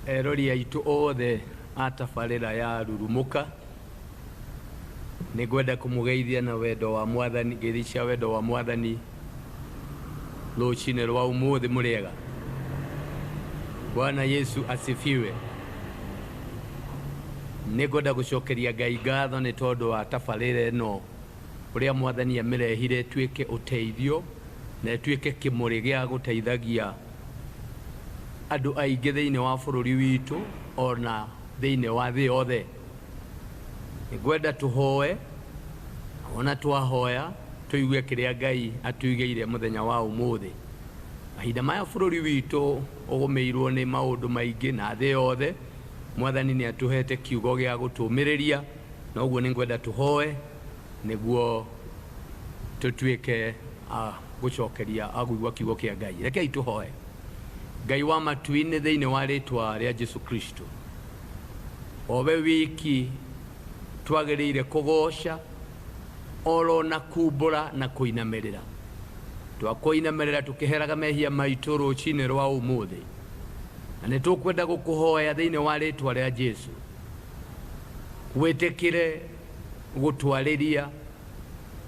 Erori aitũ othe a tabarĩra ya Rurumũka, nĩ ngwenda kũmũgeithia na wendo wa Mwathani, ngeithi cia wendo wa Mwathani rũcinĩ rwa ũmũthĩ. Mũrĩega? Bwana Yesu asifiwe. Nĩ ngwenda gũcokeria Ngai ngatho nĩ tondũ wa tabarĩra ĩno, ũrĩa Mwathani amĩrehire ĩtuĩke ũteithio na ĩtuĩke kĩmũrĩ gĩa gũteithagia andũ aingĩ thĩinĩ wa bũrũri witũ ona thĩinĩ wa thĩ yothe. Nĩngwenda tũhoe, ona twahoya tũigue kĩrĩa Ngai atũigĩire mũthenya wa ũmũthĩ. Mahinda maya bũrũri witũ ũgũmĩirwo nĩ maũndũ maingĩ na thĩ yothe, Mwathani nĩ atũhete kiugo gĩa gũtũmĩrĩria, na ũguo nĩngwenda tũhoe nĩguo tũtuĩke a gũcokeria a kũigua kiugo kĩa Ngai. Rekei tũhoe. Ngai wa matu-inĩ, thĩinĩ wa rĩtwa rĩa Jesu Kristo, o we wiki twagĩrĩire kũgoca oro na kumbũra na kũinamĩrĩra, twakũinamĩrĩra tũkĩheraga mehia maitũ rũcinĩ rwa ũmũthĩ, na nĩ tũkwenda gũkũhoya thĩinĩ wa rĩtwa rĩa Jesu wĩtĩkĩre gũtwarĩria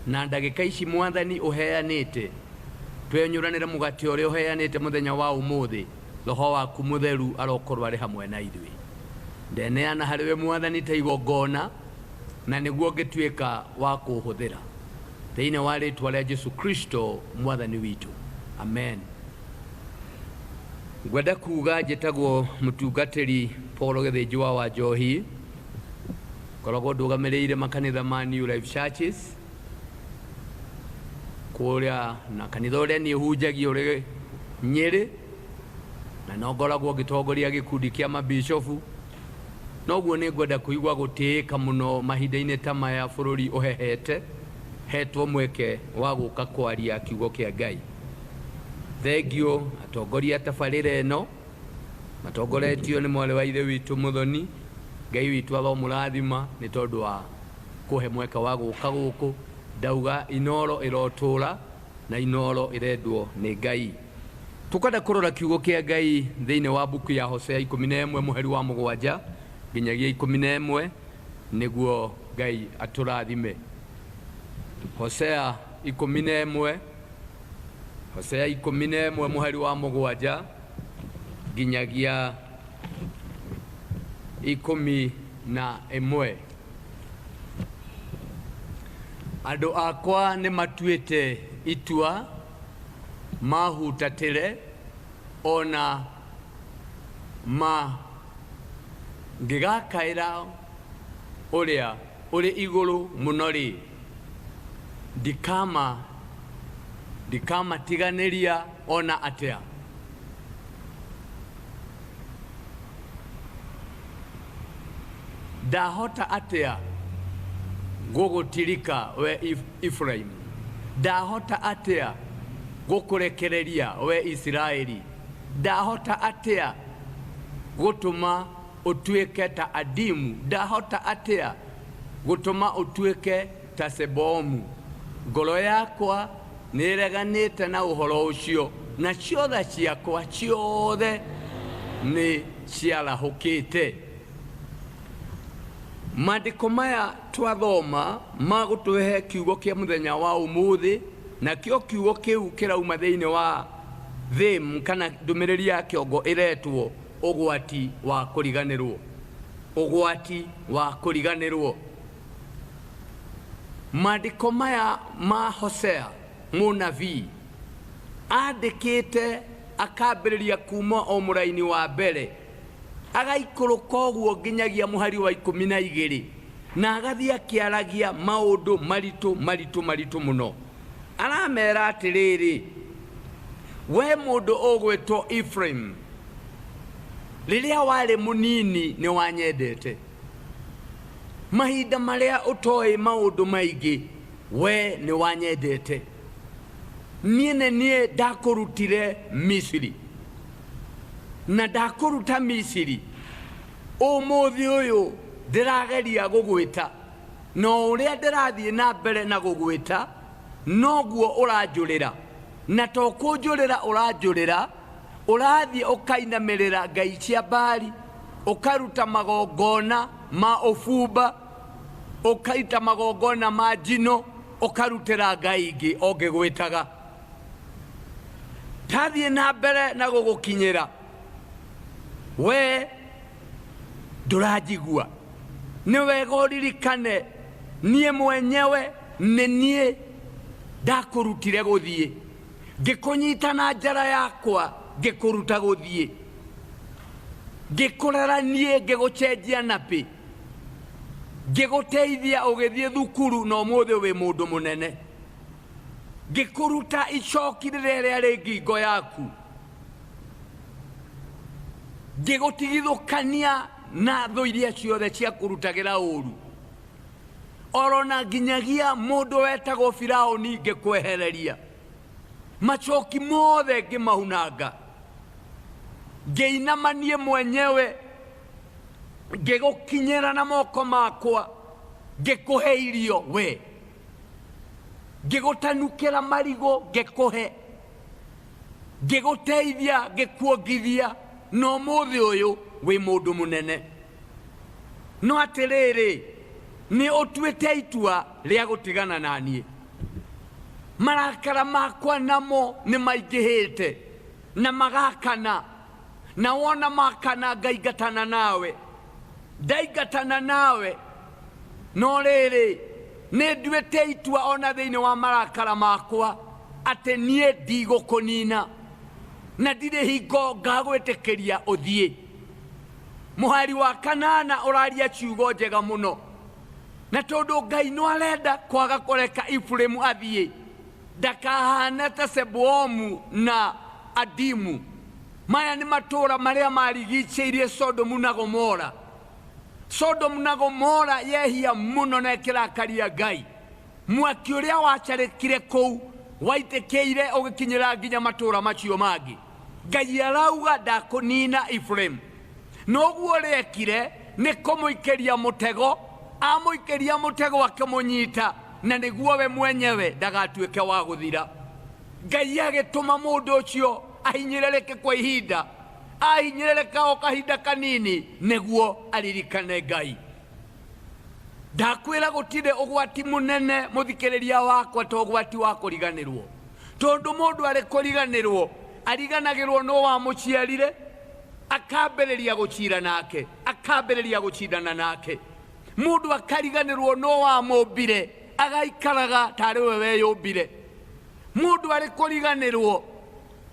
na ndagĩka ici Mwathani ũheanĩte, twenyũranĩre mũgate ũrĩa ũheanĩte mũthenya wa ũmũthĩ. Roho waku Mũtheru arokorwo arĩ hamwe na ithuĩ. Ndeneana harĩ we Mwathani ta igongona, na nĩguo ngĩtuĩka wa kũhũthĩra thĩinĩ wa rĩtwa rĩa Jesu Kristo Mwathani witũ, amen. Ngwenda kuga njĩtagwo mũtungatĩri Paul Gĩthĩnji wa Wanjohi, ngoragwo ndũgamĩrĩire makanitha ma New Life Churches kũrĩa, na kanitha ũrĩa niĩ hunjagia ũrĩ Nyĩrĩ, na no ngoragwo ngĩtongoria gĩkundi kĩa mabishofu. Noguo nĩ ngwenda kũigua gũtĩĩka mũno mahinda-inĩ ta maya bũrũri ũhehete, hetwo mweke wa gũka kwaria kiugo kĩa Ngai. Thengio atongoria a tabarĩra ĩno matongoretio nĩ mwarĩ wa ithe witũ Mũthoni. Ngai witũ aromũrathima nĩ tondũ wa kũhe mweke wa gũka gũkũ. Ndauga Inoro ĩrotũra na Inoro ĩrendwo nĩ Ngai. Tũkwenda kũrora kiugo kĩa Ngai thĩinĩ wa mbuku ya Hosea 11 mũhari wa 7 nginyagia 11, nĩguo Ngai atũrathime. Hosea 11, Hosea 11 mũhari wa 7 nginyagia 11. Andũ akwa nĩ matuĩte itua mahutatĩre, ona ma ngĩgakaĩra ũrĩa ũrĩ igũrũ mũno-rĩ, ndikamatiganĩria ona atĩa. Ndahota atĩa gũgũtirika we Efiraimu? Ndahota atĩa gũkũrekereria we Isiraeli? Ndahota atĩa gũtũma ũtuĩke ta Adimu? Ndahota atĩa gũtũma ũtuĩke ta Sebomu? Ngoro yakwa nĩĩreganĩte na ũhoro ũcio, nacio tha ciakwa ciothe nĩ ciarahũkĩte. Maandĩko maya twathoma magũtũhe kiugo kĩa mũthenya wa ũmũthĩ, nakĩo kiugo kĩu kĩrauma thĩinĩ wa theme kana ndũmĩrĩri ya kĩongo ĩretwo ũgwati wa kũriganĩrwo. Ũgwati wa kũriganĩrwo. Maandĩko maya ma Hosea mũnabii andĩkĩte akambĩrĩria kuma o mũraini wa mbere agaikũrũka ũguo nginyagia mũhari wa 12, na agathiĩ akĩaragia maũndũ maritũ maritũ maritũ mũno. Aramera atĩrĩrĩ, we mũndũ ũgwĩtwo Ephraim, rĩrĩa warĩ mũnini nĩ wanyendete, mahinda marĩa ũtoĩ maũndũ maingĩ we nĩ wanyendete. Niĩ nĩ niĩ ndakũrutire Misiri, na ndakũruta Misiri, ũmũthĩ ũyũ ndĩrageria gũgwĩta, na o ũrĩa ndĩrathiĩ na mbere na gũgwĩta noguo ũranjũrĩra, na to kũnjũrĩra ũranjũrĩra, ũrathiĩ ũkainamĩrĩra ngai cia Baali. Ũkaruta magongona ma ũbumba, ũkaita magongona ma njino, ũkarutĩra ngai ingĩ o ngĩgwĩtaga. Ndathiĩ na mbere na gũgũkinyĩra, we ndũranjigua. Nĩ wega ũririkane niĩ mwenyewe nĩ niĩ ndakũrutire gũthiĩ, ngĩkũnyita na njara yakwa ngĩkũruta gũthiĩ, ngĩkũrera niĩ ngĩgũcenjia napĩ, ngĩgũteithia ũgĩthiĩ thukuru na ũmũthĩ wĩ mũndũ mũnene, ngĩkũruta icoki rĩrĩa rĩarĩ ngingo yaku, ngĩgũtigithũkania na thũ iria ciothe ciakũrutagĩra ũru, oro na nginyagia mũndũ wetagwo Firaũni ngĩkwehereria, macoki mothe ngĩmahunanga, ngĩinama niĩ mwenyewe ngĩgũkinyĩra na moko makwa, ngĩkũhe irio we, ngĩgũtanukĩra marigũ ngĩkũhe, ngĩgũteithia ngĩkuongithia, na ũmũthĩ ũyũ wĩ mũndũ mũnene. No atĩrĩrĩ, nĩ ũtuĩte itua rĩa gũtigana na niĩ. Marakara makwa namo nĩ maingĩhĩte na magakana, na wona makana ngaingatana nawe. Ndaingatana nawe, no rĩrĩ, nĩ nduĩte itua o na thĩinĩ wa marakara makwa atĩ niĩ ndigũkũnina, na ndirĩ hingo ngagwĩtĩkĩria ũthiĩ. Mũhari wa kanana ũraria ciugo njega mũno, na tondũ Ngai no arenda kwaga kũreka Iburahimu athiĩ ndakahane ta Sebomu na Adimu. Maya nĩ matũũra marĩa marigicĩirie Sodomu na Gomora. Sodomu na Gomora yehia mũno na ĩkĩrakaria Ngai. Mwaki ũrĩa wacarĩkire kũu waitĩkĩire ũgĩkinyĩra nginya matũũra macio mangĩ. Ngai arauga ndakũnina Iburahimu. Noguo ũrĩa ekire nĩ kũmũikĩria mũtego, amũikĩria mũtego akĩmũnyita, na nĩguo we mwenyewe ndagatuĩke wa gũthira. Ngai agĩtũma mũndũ ũcio ahinyĩrĩrĩke kwa ihinda, ahinyĩrĩrĩka o kahinda kanini nĩguo aririkane Ngai. Ndakwĩra gũtirĩ ũgwati mũnene mũthikĩrĩria wakwa ta ũgwati wa kũriganĩrwo, tondũ mũndũ arĩ kũriganĩrwo ariganagĩrwo nũ wamũciarire, akambĩrĩria gũcira nake, akambĩrĩria gũcindana nake. Mũndũ akariganĩrwo nũ wamũmbire, agaikaraga tarĩ we weyũmbire. Mũndũ arĩ kũriganĩrwo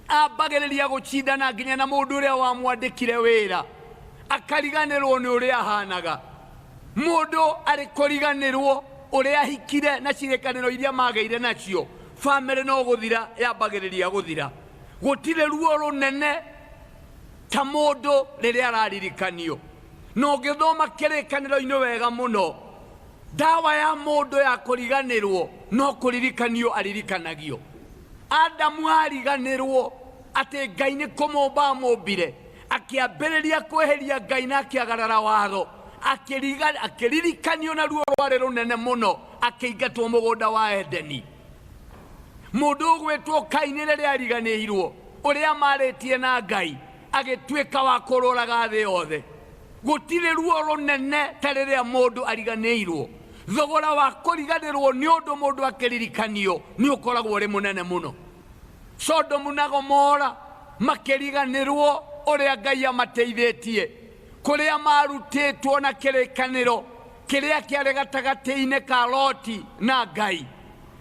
ambagĩrĩria gũcindana nginya na mũndũ ũrĩa wamwandĩkire wĩra, akariganĩrwo nĩ ũrĩa ahanaga. Mũndũ arĩ kũriganĩrwo ũrĩa ahikire na cirĩkanĩro iria magĩire nacio, bamĩrĩ no gũthira yambagĩrĩria gũthira. Gũtirĩ ruo rũnene ta mũndũ rĩrĩa araririkanio. Na ũngĩthoma kĩrĩkanĩro-inĩ wega mũno, ndawa ya mũndũ ya kũriganĩrwo no kũririkanio aririkanagio. Adamu ariganĩrwo atĩ Ngai nĩ kũmũmba amũmbire, akĩambĩrĩria kwĩhĩria Ngai na akĩagarara watho, akĩririkanio na ruo rwarĩ rũnene mũno, akĩingatwo mũgũnda wa Edeni. Mũndũ ũgwĩtwo Kaini rĩrĩa ariganĩirwo ũrĩa marĩtie na Ngai, agĩtuĩka wa kũrũraga thĩ yothe. Gũtirĩ ruo rũnene ta rĩrĩa mũndũ ariganĩirwo. Thogora wa kũriganĩrwo nĩ ũndũ mũndũ akĩririkanio nĩ ũkoragwo ũrĩ mũnene mũno. Sodomu na Gomora makĩriganĩrwo ũrĩa Ngai amateithĩtie, kũrĩa marutĩtwo na kĩrĩkanĩro kĩrĩa kĩarĩ gatagatĩ-inĩ ka Loti na Ngai,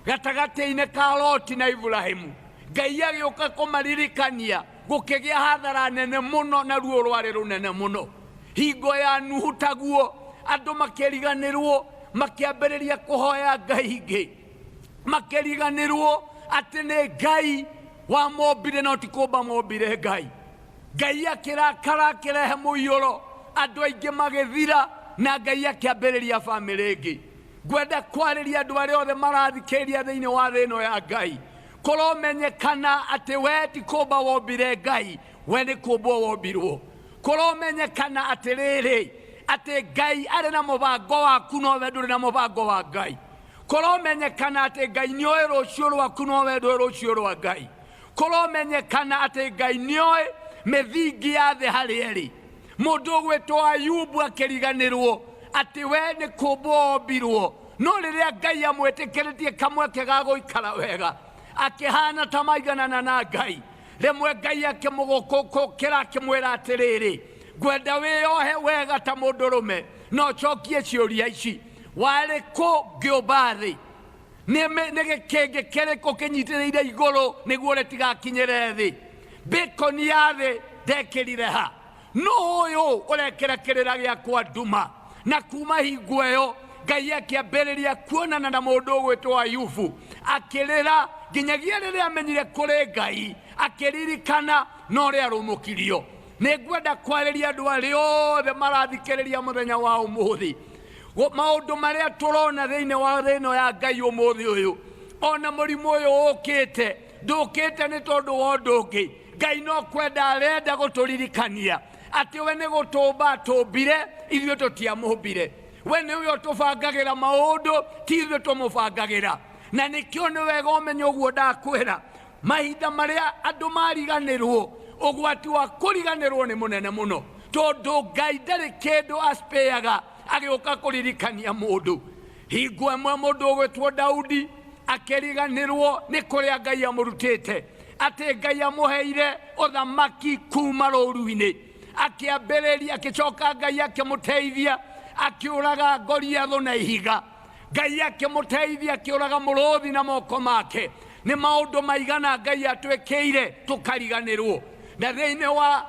gatagatĩ-inĩ ka Loti na Iburahimu. Ngai agĩũka kũmaririkania, gũkĩgĩa hathara nene mũno na ruo rwarĩ rũnene mũno. Hingo ya Nuhu taguo, andũ makĩriganĩrwo, makĩambĩrĩria kũhoya ngai ingĩ, makĩriganĩrwo atĩ nĩ Ngai wamombire no ti kũmba mombire Ngai. Ngai akĩrakara akĩrehe mũiyũro, andũ aingĩ magĩthira, na Ngai akĩambĩrĩria bamĩrĩ ĩngĩ. Ngwenda kwarĩria andũ arĩa othe marathikĩrĩria thĩinĩ wa thĩ ĩno ya Ngai, kũromenyekana atĩ we ti kũmba wombire Ngai, we nĩ kũmbwo wombirwo. Kũromenyekana atĩrĩrĩ, atĩ Ngai arĩ na mũbango waku no we ndũrĩ na mũbango wa Ngai. Kũromenyekana atĩ Ngai nĩoĩ rũciũ rwaku no we ndũĩ rũciũ rwa Ngai. Kũromenyekana atĩ Ngai nĩoĩ mĩthingi ya thĩ harĩa ĩrĩ. Mũndũ ũgwĩtwo Ayubu akĩriganĩrwo atĩ we nĩ kũmbwo ombirwo, no rĩrĩa Ngai amwĩtĩkĩrĩtie kamweke ga gũikara wega, akĩhana ta maiganana na Ngai. Rĩmwe Ngai akĩmũgũkũkĩra akĩmwĩra atĩrĩrĩ, ngwenda wĩyohe wega ta mũndũrũme na ũcokie ciũria ici: warĩ kũ ngĩũmba thĩ? Nĩ gĩkĩngĩ kĩrĩkũ kĩnyitĩrĩire igũrũ nĩguo rĩtigakinyĩre thĩ? Bĩkoni ya thĩ ndekĩrire ha? Nũ ũyũ ũrekĩra kĩrĩra gĩakwa nduma? Na kuma hingo ĩyo Ngai akĩambĩrĩria kuonana na mũndũ ũgwĩtwo Ayubu, akĩrĩra nginyagia rĩrĩa amenyire kũrĩ Ngai, akĩririkana na ũrĩa arũmũkirio. Nĩ ngwenda kwarĩria andũ arĩa othe marathikĩrĩria mũthenya wa ũmũthĩ. Maũndũ marĩa tũrona thĩinĩ wa thĩ ĩno ya Ngai ũmũthĩ ũyũ, ona mũrimũ ũyũ ũkĩte, ndũkĩte nĩ tondũ wa ũndũ ũngĩ. Ngai no kwenda arenda gũtũririkania atĩ we nĩ gũtũmba atũmbire, ithuĩ tũtiamũmbire. We nĩwe ũtũbangagĩra maũndũ, ti ithuĩ tũmũbangagĩra. Na nĩkĩo nĩ wega ũmenye ũguo ndakwĩra. Mahinda marĩa andũ mariganĩrwo, ũgwati wa kũriganĩrwo nĩ mũnene mũno, tondũ Ngai ndarĩ kĩndũ aspeaga agĩũka kũririkania mũndũ. Hingo ĩmwe mũndũ ũgwĩtwo Daudi akĩriganĩrwo nĩ kũrĩa Ngai amũrutĩte, atĩ Ngai amũheire ũthamaki kuma rũru-inĩ. Akĩambĩrĩria, akĩcoka Ngai akĩmũteithia, akĩũraga Goliathũ na ihiga. Ngai akĩmũteithia, akĩũraga mũrũthi na moko make. Nĩ maũndũ maigana Ngai atwĩkĩire tũkariganĩrwo. Na thĩinĩ wa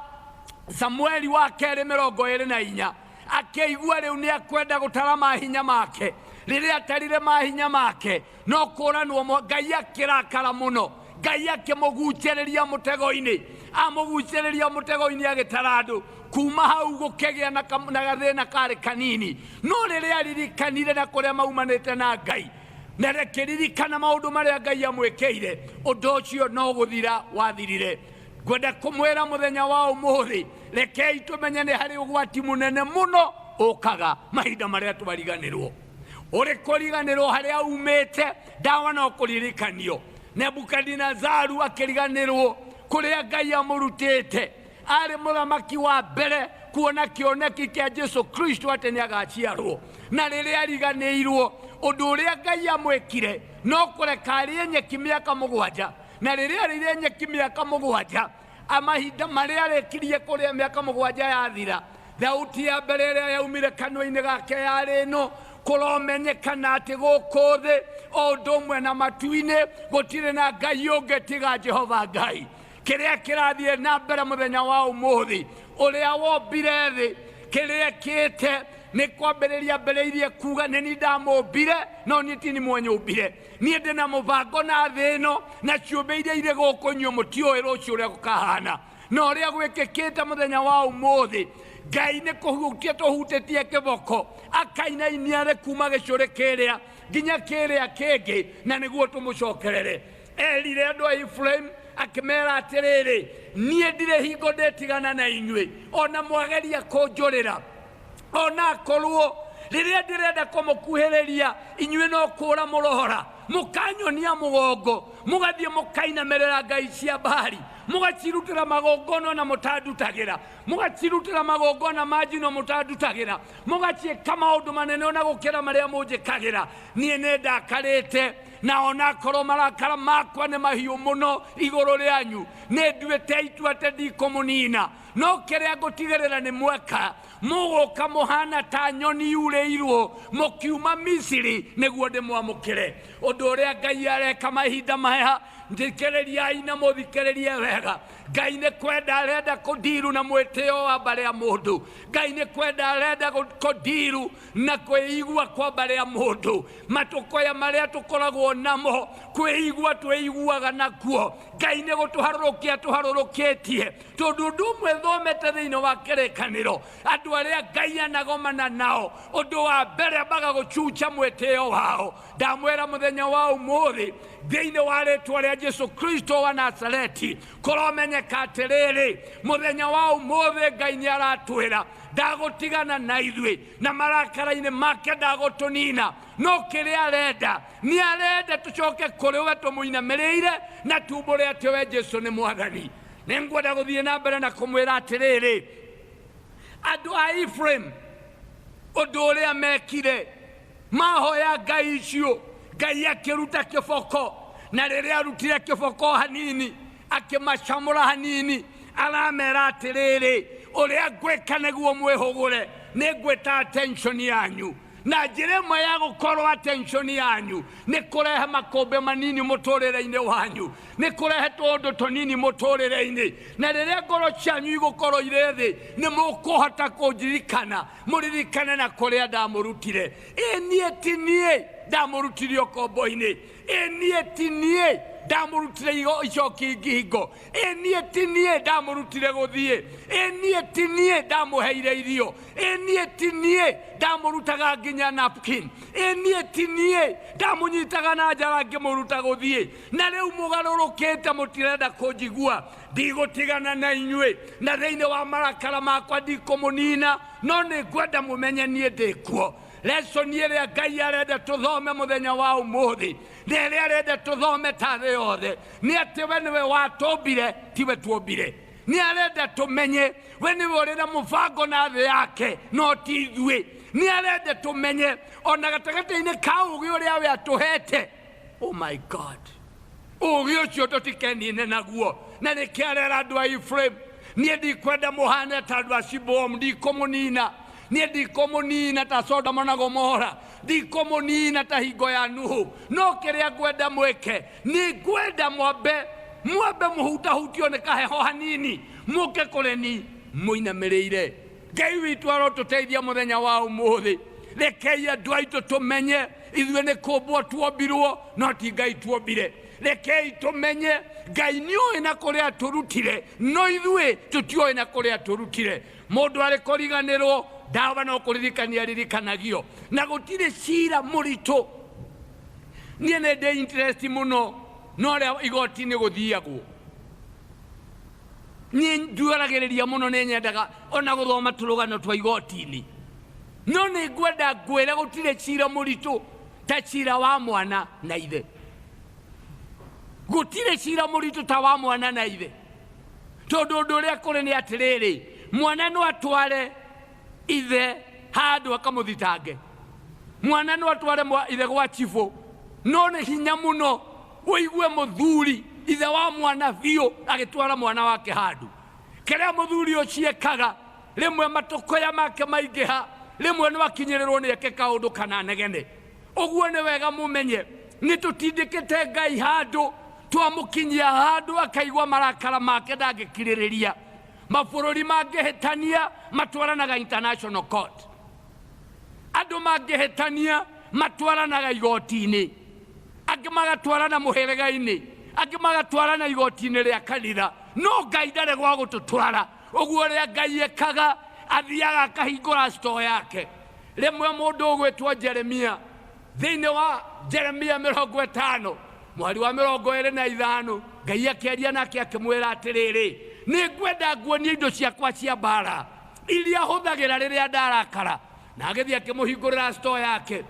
Samueli wa kerĩ 24, akĩigua rĩu nĩ akwenda gũtara mahinya make. Rĩrĩa atarire mahinya make, no kũranwo Ngai akĩrakara mũno. Ngai akĩmũgucĩrĩria mũtego-inĩ, amũgucĩrĩria mũtego-inĩ agĩtara andũ. Kuma hau gũkĩgĩa na gathĩna karĩ kanini. No rĩrĩa aririkanire na kũrĩa maumanĩte na Ngai, na akĩririkana maũndũ marĩa Ngai amwĩkĩire, ũndũ ũcio no gũthira wathirire. Ngwenda kũmwĩra mũthenya wa ũmũthĩ, rekei tũmenye nĩ harĩ ũgwati mũnene mũno ũkaga mahinda marĩa twariganĩrwo. Ũrĩ kũriganĩrwo harĩa umĩte, ndawa no kũririkanio. Nebukadinazaru akĩriganĩrwo kũrĩa Ngai amũrutĩte. Arĩ mũthamaki wa mbere kuona kĩoneki kĩa Jesu Kristo atĩ nĩ agaciarwo. Na rĩrĩa ariganĩirwo ũndũ ũrĩa Ngai amwĩkire, no kũreka arĩe nyeki mĩaka 7. Na rĩrĩa arĩire nyeki mĩaka 7, amahinda marĩa arĩkirie kũrĩa mĩaka 7 yathira, thauti ya mbere ĩrĩa yaumire kanua-inĩ gake yarĩ ĩno: kũromenyekana atĩ gũkũ thĩ o ũndũ ũmwe na matu-inĩ gũtirĩ na Ngai ũngĩ tiga Jehova Ngai. Kĩrĩa kĩrathiĩ na mbere mũthenya wa ũmũthĩ, ũrĩa wombire thĩ, kĩrĩa kĩte nĩ kwambĩrĩria mbĩrĩirie kuga nĩ niĩ ndamũmbire, no niĩ ti niĩ mwanyũmbire. Niĩ ndĩ na mũbango na thĩ ĩno na ciũmbe iria irĩ gũkũ, inyuĩ mũtiũĩ rũciũ ũrĩa gũkahana. Na ũrĩa gwĩkĩkĩte mũthenya wa ũmũthĩ, Ngai nĩ kũhutia tũhutĩtie kĩboko, akainainia rĩ kuma gĩcũrĩ kĩrĩa nginya kĩrĩa kĩngĩ, na nĩguo tũmũcokerere. Erire andũ a Efraimu akĩmera atĩrĩrĩ, niĩ ndirĩ hingo ndĩtigana na inyuĩ, ona mwageria kũnjũrĩra, ona akorwo rĩrĩa ndĩrenda kũmũkuhĩrĩria inyuĩ no kũra mũrohora, mũkanyonia mũgongo, mũgathiĩ mũkainamĩrĩra ngai cia Baali, mũgacirutĩra magongona na mũtandutagĩra, mũgacirutĩra magongona ma njino mũtandutagĩra, mũgaciĩka maũndũ manene ona gũkĩra marĩa mũnjĩkagĩra. Niĩ nĩ ndakarĩte, na ona akorwo marakara makwa nĩ mahiũ mũno igũrũ rĩanyu, nĩ nduĩte itua atĩ ndikũmũnina. No kĩrĩa ngũtigĩrĩra nĩ mweka, mũgũka mũhana ta nyoni yurĩirwo mũkiuma Misiri nĩguo ndĩmwamũkĩre. Ũndũ ũrĩa Ngai areka mahinda maya, thikĩrĩriai na mũthikĩrĩrie wega. Ngai nĩ kwenda arenda kũndiru na mwĩtĩo wa mbarĩ ya mũndũ. Ngai nĩ kwenda arenda kũndiru na kwĩigua kwa mbarĩ ya mũndũ. Matũkoya marĩa tũkoragwo namo, kwĩigua twĩiguaga nakuo, Ngai nĩ gũtũharũrũkia tũharũrũkĩtie. Tondũ ũndũ ũmwe thomete thĩinĩ wa kĩrĩkanĩro, andũ arĩa Ngai anagomana nao, ũndũ wa mbere ambaga gũcuca mwĩtĩo wao. Ndamwĩra mũthenya wa ũmũthĩ, thĩinĩ wa rĩtwa rĩa Jesu Kristo wa Nazareti, kũromenyeka atĩrĩrĩ, mũthenya wa ũmũthĩ Ngai nĩ aratwĩra ndagũtigana na ithuĩ, na marakara-inĩ make ndagũtũnina. No kĩrĩa arenda, nĩ arenda tũcoke kũrĩ we tũmũinamĩrĩire na tumbũre atĩ we Jesu nĩ Mwathani. Nĩ ngwenda gũthiĩ na mbere na kũmwĩra atĩrĩrĩ, Andũ a Ephraim ũndũ ũrĩa mekire, mahoya ngai icio, Ngai akĩruta kĩboko, na rĩrĩa arutire kĩboko hanini, akĩmacamũra hanini, aramera atĩrĩrĩ, ũrĩa ngwĩka nĩguo mwĩhũgũre, nĩ ngwĩta attention yanyu. Na njĩra ĩmwe ya gũkorwo attention yanyu nĩ kũrehe makũmbĩ manini mũtũrĩre-inĩ wanyu, nĩ kũrehe tũũndũ tũnini mũtũrĩre-inĩ, na rĩrĩa ngoro cianyu igũkorwo irĩ thĩ, nĩ mũkũhota kũndirikana, mũririkane na kũrĩa ndamũrutire. Ĩ niĩ ti niĩ ndamũrutire ũkombo-inĩ, ĩ niĩ ti niĩ ndamũrutire icoki ngingo, ĩ niĩ ti niĩ ndamũrutire gũthiĩ, ĩ niĩ ti niĩ ndamũheire irio, ĩ niĩ ti niĩ ndamũrutaga nginya napkin, ĩ niĩ ti niĩ ndamũnyitaga na njara ngĩmũruta gũthiĩ. Na rĩu mũgarũrũkĩte mũtirenda kũnjigua, ndigũtigana na inyuĩ, na thĩinĩ wa marakara makwa ndikũmũnina, no nĩ ngwenda mũmenye niĩ ndĩ kuo. Lesson ĩrĩa Ngai arenda tũthome mũthenya wa ũmũthĩ, na ĩrĩa arenda tũthome ta thĩ yothe, nĩ atĩ we nĩwe watũmbire, tiwe tuombire. Nĩ arenda tũmenye we nĩwe ũrĩ na mũbango na thĩ yake, no ti ithuĩ. Nĩ arenda tũmenye ona gatagatĩ-inĩ ka ũũgĩ ũrĩa we atũhete. Oh my God, ũũgĩ ũcio tũtikenine naguo. Na nĩkĩo arera andũ a Ephraim, niĩ ndikwenda mũhane ta andũ a Shibomu, ndikũmũnina. Niĩ ndikũmũnina ta Sodoma na Gomora, ndikũmũnina ta hingo ya Nuhu. No kĩrĩa ngwenda mwĩke, nĩ ngwenda mwambe mũhutahutio nĩ kaheho hanini, mũke kũrĩ ni mũinamĩrĩire. Ngai witũ arotũteithia mũthenya wa ũmũthĩ. Rekei andũ aitũ tũmenye ithuĩ nĩ kũmbwo tuombirwo, no ti Ngai tuombire. Rekei tũmenye Ngai nĩ oĩ na kũrĩa tũrutire, no ithuĩ tũtiũĩ na kũrĩa tũrutire. Mũndũ arĩ kũriganĩrwo, ndawa no kũririkania aririkanagio, na gũtirĩ cira mũritũ. Niĩ nĩ ndĩ interest mũno na ũrĩa igoti-inĩ gũthiagwo. Niĩ nduaragĩrĩria mũno, nĩ nyendaga ona gũthoma tũrũgano twa igoti-inĩ, no nĩ ngwenda ngwĩre gũtirĩ cira mũritũ ta cira wa mwana na ithe. Gũtirĩ cira mũritũ ta wa mwana na ithe, tondũ ũndũ ũrĩa kũrĩ nĩ atĩrĩrĩ, mwana no atware ithe handũ akamũthitange, mwana no atware ithe gwa chibũ, no nĩ hinya mũno ũigue mũthuri ithe wa mwana biũ agĩtwara mwana wake handũ. Kĩrĩa mũthuri ũcio ekaga, rĩmwe matũkũya make maingĩha, rĩmwe no akinyĩrĩrwo nĩ eke kaũndũ kana negene. Ũguo nĩ wega mũmenye nĩ tũtindĩkĩte Ngai handũ, twamũkinyia handũ akaigua marakara make ndangĩkirĩrĩria. Mabũrũri mangĩhĩtania matwaranaga international court, andũ mangĩhĩtania matwaranaga igoti-inĩ, angĩ magatwarana mũhĩrĩga-inĩ, angĩ magatwarana igoti-inĩ rĩa kanitha, no Ngai ndarĩ gwa gũtũtwara. Ũguo ũrĩa Ngai ekaga, athiaga akahingũra store yake. Rĩmwe mũndũ ũgwĩtwo Jeremia, thĩinĩ wa Jeremia 50 mũhari wa 25, Ngai akĩaria nake akĩmwĩra atĩrĩrĩ, nĩ ngwenda nguonie indo ciakwa cia mbara iria hũthagĩra rĩrĩa ndarakara. Na agĩthiĩ akĩmũhingũrĩra store yake,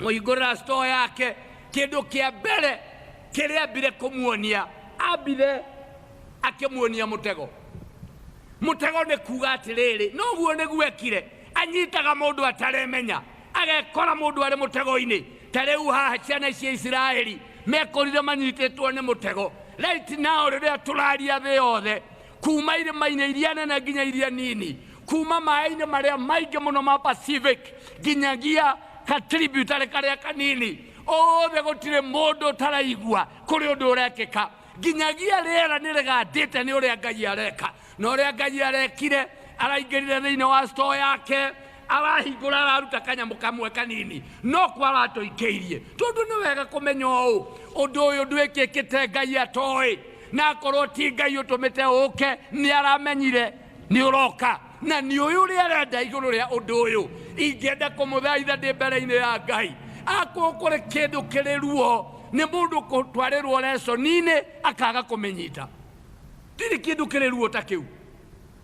mũhingũrĩra store yake, kĩndũ kĩa mbere kĩrĩa ambire kũmuonia, ambire akĩmuonia mũtego. Mũtego nĩ kuga atĩrĩrĩ, noguo nĩguo ekire, anyitaga mũndũ ataremenya, agekora mũndũ arĩ mũtego-inĩ. Ta rĩu haha ciana cia Isiraeli mekorire manyitĩtwo nĩ mũtego. Right now rĩrĩa tũraria thĩ yothe, kuma irĩma-inĩ iria nene nginya iria nini, kuma maĩ-inĩ marĩa maingĩ mũno ma Pacific nginyagia ka tributary karĩa kanini, othe gũtirĩ mũndũ ũtaraigua kũrĩ ũndũ ũrekĩka. Nginyagia rĩera nĩ rĩgandĩte nĩ ũrĩa Ngai areka. Na ũrĩa Ngai arekire, araingĩrire thĩinĩ wa store yake, arahingũra, araruta kanyamũ kamwe kanini, no kwa aratũikĩirie. Tondũ nĩ wega kũmenya ũũ, ũndũ ũyũ ndwĩkĩkĩte Ngai atoĩ, na akorwo ti Ngai ũtũmĩte ũke, nĩ aramenyire nĩ ũroka, na nĩ ũyũ ũrĩa arenda igũrũ rĩa ũndũ ũyũ. Ingĩenda kũmũthaitha ndĩ mbere-inĩ ya Ngai, akorwo kũrĩ kĩndũ kĩrĩ ruo nĩ mũndũ gũtwarĩrwo lesson-inĩ akaga kũmĩnyita. Ndirĩ kĩndũ kĩrĩ ruo ta kĩu,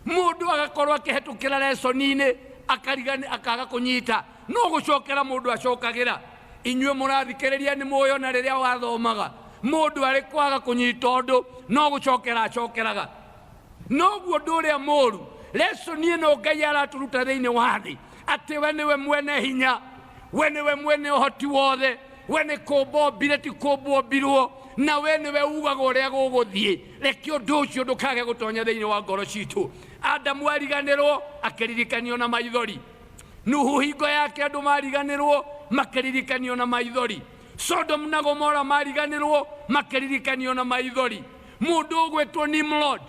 mũndũ agakorwo akĩhetũkĩra lesson-inĩ akaga kũnyita, no gũcokera mũndũ acokagĩra. Inyuĩ mũrathikĩrĩria nĩ mũĩ ona rĩrĩa wathomaga, mũndũ arĩ kwaga kũnyita ũndũ no gũcokera acokeraga. Noguo ũndũ ũrĩa mũru Lesson ĩno Ngai aratũruta thĩinĩ wa thĩ atĩ we nĩwe mwene hinya, we nĩwe mwene ũhoti wothe, we nĩ kũmba ombire ti kũmbwo ombirwo, na we nĩwe ugaga ũrĩa gũgũthiĩ. Reke ũndũ ũcio ndũkage gũtonya thĩinĩ wa ngoro citũ. Adamu ariganĩrwo akĩririkanio na maithori. Nuhu hingo yake andũ mariganĩrwo makĩririkanio na maithori. Sodom na Gomora mariganĩrwo makĩririkanio na maithori. Mũndũ ũgwĩtwo Nimrod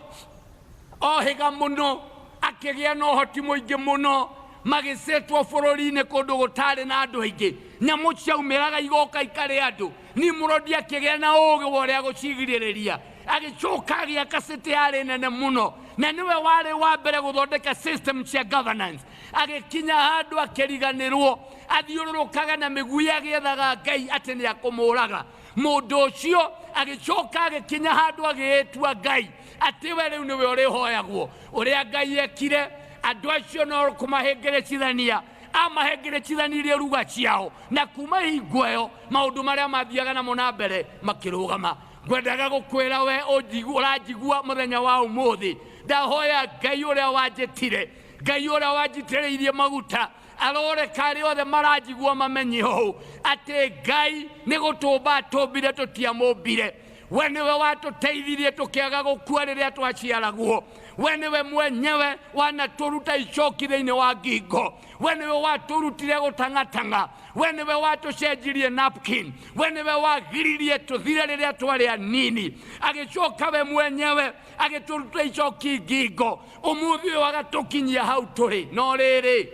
ohĩga mũno akĩgĩa na ũhoti mũingĩ mũno, magĩcetwo bũrũri-inĩ kũndũ gũtarĩ na andũ aingĩ, nyamũ ciaumĩraga igoka ikarĩa andũ. Nimrod akĩgĩa na ũũgĩ wa ũrĩa gũcigirĩrĩria, agĩcoka agĩaka city yarĩ nene mũno, na nĩwe warĩ wa mbere gũthondeka system cia governance. Agĩkinya handũ akĩriganĩrwo, athiũrũrũkaga na mĩguĩ agĩethaga Ngai atĩ nĩ akũmũraga. Mũndũ ũcio agĩcoka agĩkinya handũ agĩĩtua Ngai, atĩ we rĩu nĩwe ũrĩhoyagwo. Ũrĩa Ngai ekire, andũ acio no kũmahĩngĩrĩcithania amahĩngĩrĩcithanirie ruga ciao, na kuma hingo ĩyo maũndũ marĩa mathiaga namo na mbere makĩrũgama. Ngwendaga gũkwĩra we ũranjigua mũthenya wa ũmũthĩ, ndahoya Ngai ũrĩa wanjĩtire, Ngai ũrĩa wanjitĩrĩirie maguta, aroreka arĩa othe maranjigua mamenye ũũ atĩ Ngai nĩ gũtũmba atũmbire, tũtiamũmbire. We nĩwe watũteithirie tũkĩaga gũkua rĩrĩa twaciaragwo. We nĩwe mwenyewe wanatũruta icoki thĩinĩ wa ngingo. We nĩwe watũrutire gũtang'atang'a. We nĩwe watũcenjirie napkin. We nĩwe wagiririe tũthire rĩrĩa twarĩ anini. Agĩcoka we mwenyewe agĩtũruta icoki ngingo. Ũmũthĩ ũyũ agatũkinyia hau tũrĩ. No rĩrĩ,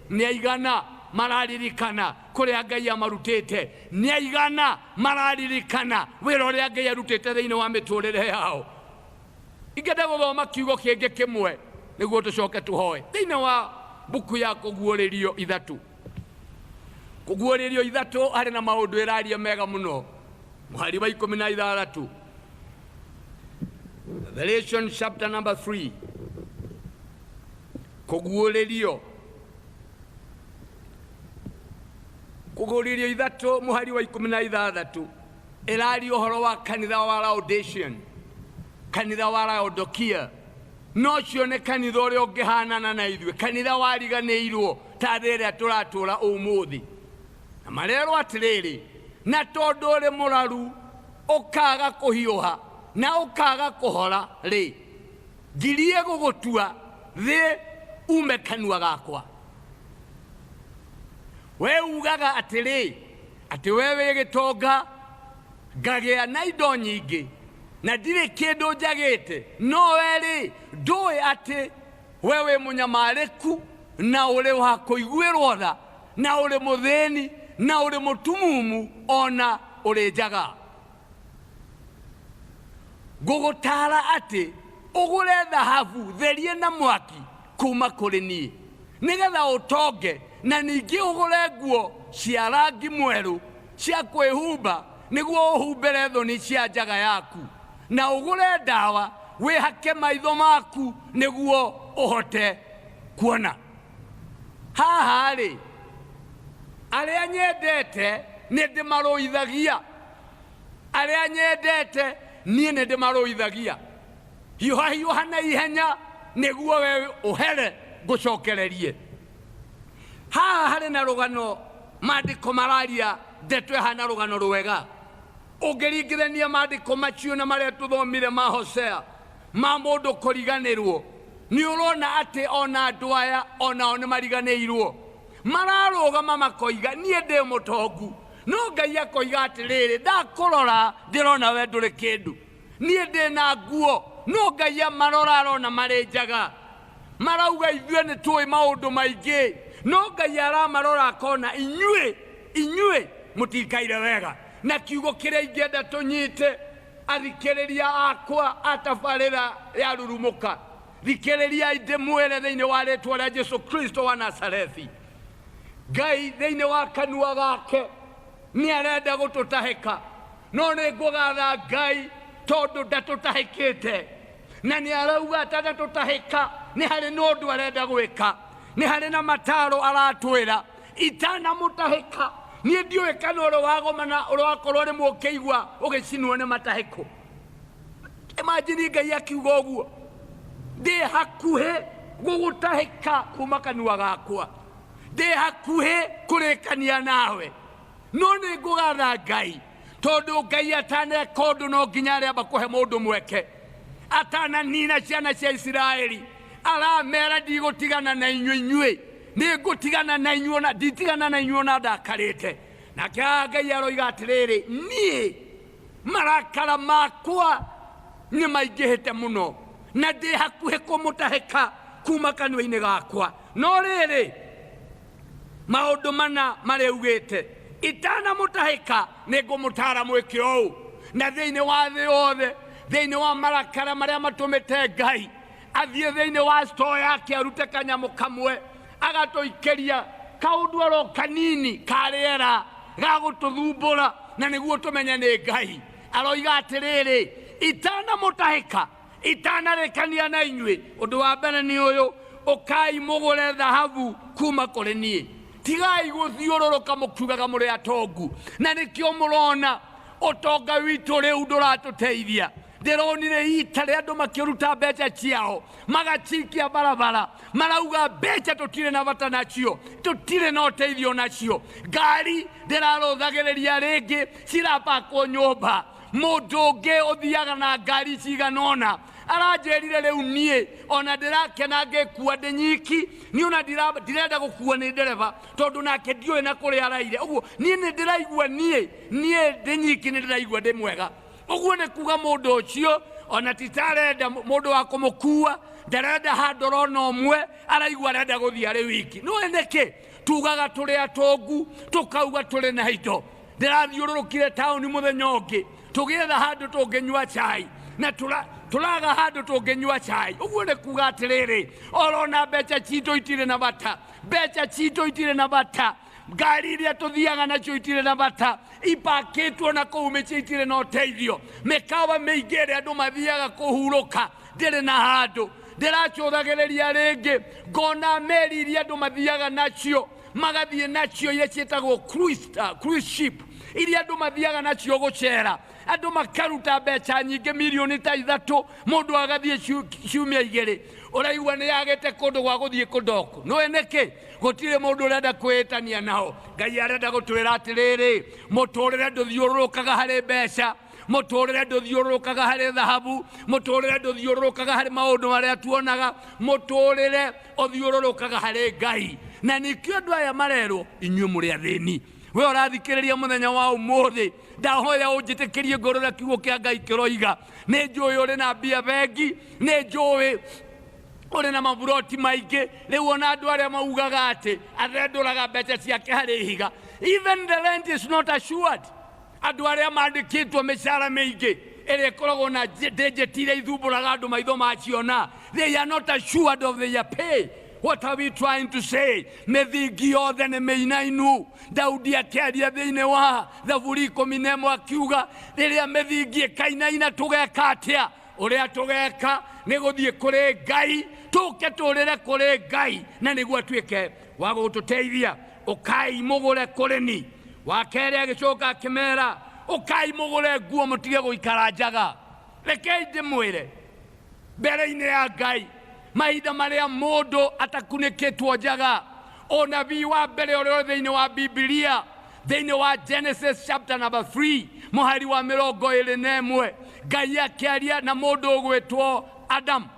nĩ aigana mararirikana kũrĩa Ngai amarutĩte? Nĩ aigana mararirikana wĩra ũrĩa Ngai arutĩte thĩinĩ wa mĩtũrĩre yao? Ingĩenda gũthoma kiugo kĩngĩ kĩmwe nĩguo tũcoke tũhoe thĩinĩ wa mbuku ya Kũguũrĩrio ithatũ. Kũguũrĩrio ithatũ harĩ na maũndũ ĩraria mega mũno. Mũhari wa 16, Revelation chapter number 3, Kũguũrĩrio, Kũguũrĩrio ithatũ mũhari wa 16 ĩraria ũhoro wa kanitha wa Laodicean, kanitha wa Laodikia. No ũcio nĩ kanitha ũrĩa ũngĩhanana na ithuĩ, kanitha wariganĩirwo ta thĩ ĩrĩa tũratũra ũmũthĩ. Na marerwo atĩrĩrĩ, na tondũ ũrĩ mũraru ũkaga kũhiũha na ũkaga kũhora rĩ, ngirie gũgũtua thĩ ume kanua gakwa. We ugaga atĩrĩ, atĩ we wĩ gĩtonga, ngagĩa na indo nyingĩ, na ndirĩ kĩndũ njagĩte, no we rĩ, ndũĩ atĩ we wĩ mũnyamarĩku na ũrĩ wa kũiguĩrwo tha, na ũrĩ mũthĩni na ũrĩ mũtumumu ona ũrĩ njaga. Ngũgũtaara atĩ ũgũre thahabu therie na mwaki kuma kũrĩ niĩ, nĩgetha ũtonge, na ningĩ ũgũre nguo cia rangi mwerũ cia kwĩhumba, nĩguo ũhumbĩre thoni cia njaga yaku, na ũgũre ndawa wĩhake maitho maku nĩguo ũhote kuona. Haha-rĩ, arĩa nyendete nĩ ndĩmarũithagia, arĩa nyendete niĩ nĩ ndĩmarũithagia. Hiũha hiũha na ihenya nĩguo we ũhere ngũcokererie. Haha harĩ na rũgano, maandĩko mararia ndeto ĩhana rũgano rwega. Ũngĩringithania maandĩko macio na marĩa tũthomire ma Hosea ma mũndũ kũriganĩrwo, nĩ ũrona atĩ ona andũ aya onao nĩ mariganĩirwo. Mararũgama makoiga niĩ ndĩ mũtongu, no Ngai akoiga atĩrĩrĩ, ndakũrora ndĩrona we ndũrĩ kĩndũ. Niĩ ndĩ na nguo, no Ngai amarora arona marĩ njaga. Marauga ithuĩ nĩ tũĩ maũndũ maingĩ, no Ngai aramarora akona inyuĩ, inyuĩ mũtikaire wega. Na kiugo kĩrĩa ingĩenda tũnyite, athikĩrĩria akwa a tabarĩra ya Rurumũka, thikĩrĩriai ndĩmwĩre thĩinĩ wa rĩtwa rĩa Jesu Kristo wa Nazarethi, Ngai thĩinĩ wa kanua gake nĩ arenda gũtũtahĩka, no nĩ ngũgatha Ngai tondũ ndatũtahĩkĩte, na nĩ arauga atanatũtahĩka nĩ harĩ na ũndũ arenda gwĩka, nĩ harĩ na mataro aratwĩra itanamũtahĩka. Niĩ ndiũĩ kana ũrĩ wagomana, ũrĩ wakorwo rĩmwe ũkĩigua ũgĩcinwo nĩ matahĩko. Imagine Ngai akiuga ũguo, ndĩ hakuhĩ Gũgũtahĩka kuma kanua gakwa, ndĩ hakuhĩ kũrĩkania nawe, no nĩ ngũgatha Ngai tondũ Ngai ataneka ũndũ no nginya arĩamba kũhe mũndũ mweke. Atananina ciana cia Isiraeli aramera, ndigũtigana na inyuĩ, inyuĩ nĩ ngũtigana na inyuĩ, ona nditigana na inyuĩ ona ndakarĩte. Nake haha Ngai aroiga atĩrĩrĩ, niĩ marakara makwa nĩ maingĩhĩte mũno na ndĩ hakuhĩ kũmũtahĩka kuma kanua-inĩ gakwa, no rĩrĩ, maũndũ mana marĩa ugĩte, itanamũtahĩka nĩ ngũmũtara mwĩke ũũ. Na thĩinĩ wa thĩ yothe, thĩinĩ wa marakara marĩa matũmĩte Ngai athiĩ thĩinĩ wa store yake arute kanyamũ kamwe agatũikĩria kaũndũ oro kanini ka rĩera ga gũtũthumbũra na nĩguo tũmenye nĩ Ngai aroiga atĩrĩrĩ, itanamũtahĩka, itanarĩkania na inyuĩ, ũndũ wa mbere nĩ ũyũ: ũkai mũgũre thahabu kuma kũrĩ niĩ. Tigai gũthiũrũrũka mũkiugaga mũrĩ atongu, na nĩkĩo mũrona ũtonga witũ rĩu ndũratũteithia. Ndĩronire ita rĩa andũ makĩruta mbeca ciao magacikia barabara, marauga mbeca tũtirĩ na bata nacio, tũtirĩ na ũteithio nacio. Ngari ndĩrarũthagĩrĩria rĩngĩ, cirapakwo nyũmba. Mũndũ ũngĩ ũthiaga na ngari cigana ũna aranjĩrire, rĩu niĩ ona ndĩrakena ngĩkua ndĩ nyiki, niĩ ona ndirenda gũkua nĩ ndereba tondũ nake ndiũĩ na kũrĩa araire. Ũguo niĩ nĩ ndĩraigua niĩ ndĩ nyiki, nĩ ndĩraigua ndĩ mwega. Ũguo nĩ kuga mũndũ ũcio ona titarenda mũndũ wa kũmũkua, ndarenda handũ orona ũmwe, araigua arenda gũthiĩ arĩ wiki. Nĩũĩ nĩkĩ tugaga tũrĩ atongu, tũkauga tũrĩ na indo? Ndĩrathiũrũrũkire taũni mũthenya ũngĩ tũgĩetha handũ tũngĩnyua chai, na tũraga handũ tũngĩnyua chai. Ũguo nĩ kuga atĩrĩrĩ, orona mbeca citũ itirĩ na bata, mbeca citũ itirĩ na bata, ngari iria tũthiaga nacio itirĩ na bata, ipakĩtwo na kũu mĩciĩ itirĩ na ũteithio. Mĩkawa mĩingĩ ĩrĩa andũ mathiaga kũhurũka ndĩrĩ na handũ. Ndĩracũthagĩrĩria rĩngĩ ngona meri iria andũ mathiaga nacio, magathiĩ nacio, iria ciĩtagwo cruise ship, iria andũ mathiaga nacio gũcera, andũ makaruta mbeca nyingĩ, milioni ta 3, mũndũ agathiĩ ciumia 2, ũraigua nĩ yagĩte kũndũ gwa gũthiĩ kũndoku. Nĩũĩ nĩkĩ? Gũtirĩ mũndũ ũrenda kwĩĩtania nao. Ngai arenda gũtwĩra atĩrĩrĩ, mũtũrĩre ndũthiũrũrũkaga harĩ mbeca, mũtũrĩre ndũthiũrũrũkaga harĩ thahabu, mũtũrĩre ndũthiũrũrũkaga harĩ maũndũ marĩa tuonaga, mũtũrĩre ũthiũrũrũkaga harĩ Ngai. Na nĩkĩo andũ aya marerwo, inyuĩ mũrĩ athĩni. We ũrathikĩrĩria mũthenya wa ũmũthĩ, ndahoya ũnjĩtĩkĩrie ngorora kiugo kĩa Ngai kĩroiga. Nĩ njũĩ ũrĩ na mbia bengi, nĩ njũĩ ũrĩ na maburoti maingĩ. Rĩu ona andũ arĩa maugaga atĩ athendũraga mbeca ciake harĩ ihiga, even the rent is not assured. Andũ arĩa mandĩkĩtwo mĩcara mĩingĩ ĩrĩa ĩkoragwo na ndĩnjĩti iria ithumbũraga andũ maitho maciona, they are not assured of their pay. What are we trying to say? Mĩthingi yothe nĩ mĩinainu. Daudi akĩaria thĩinĩ wa Thaburi 11 akiuga, rĩrĩa mĩthingi ĩkainaina tũgeka atĩa? Ũrĩa tũgeka nĩ gũthiĩ kũrĩ Ngai, tũke tũrĩre kũrĩ Ngai, na nĩguo atuĩke wa gũtũteithia. Ũkai mũgũre kũrĩ ni. Wa kerĩ agĩcoka akĩmera, ũkai mũgũre nguo mũtige gũikara njaga. Rekei ndĩmwĩre mbere-inĩ ya Ngai, mahinda marĩa mũndũ atakunĩkĩtwo njaga, ũnabii wa mbere ũrĩa ũrĩ thĩinĩ wa Bibilia, thĩinĩ wa Genesis chapter number 3 mũhari wa 21, Ngai akĩaria na mũndũ ũgwĩtwo Adam,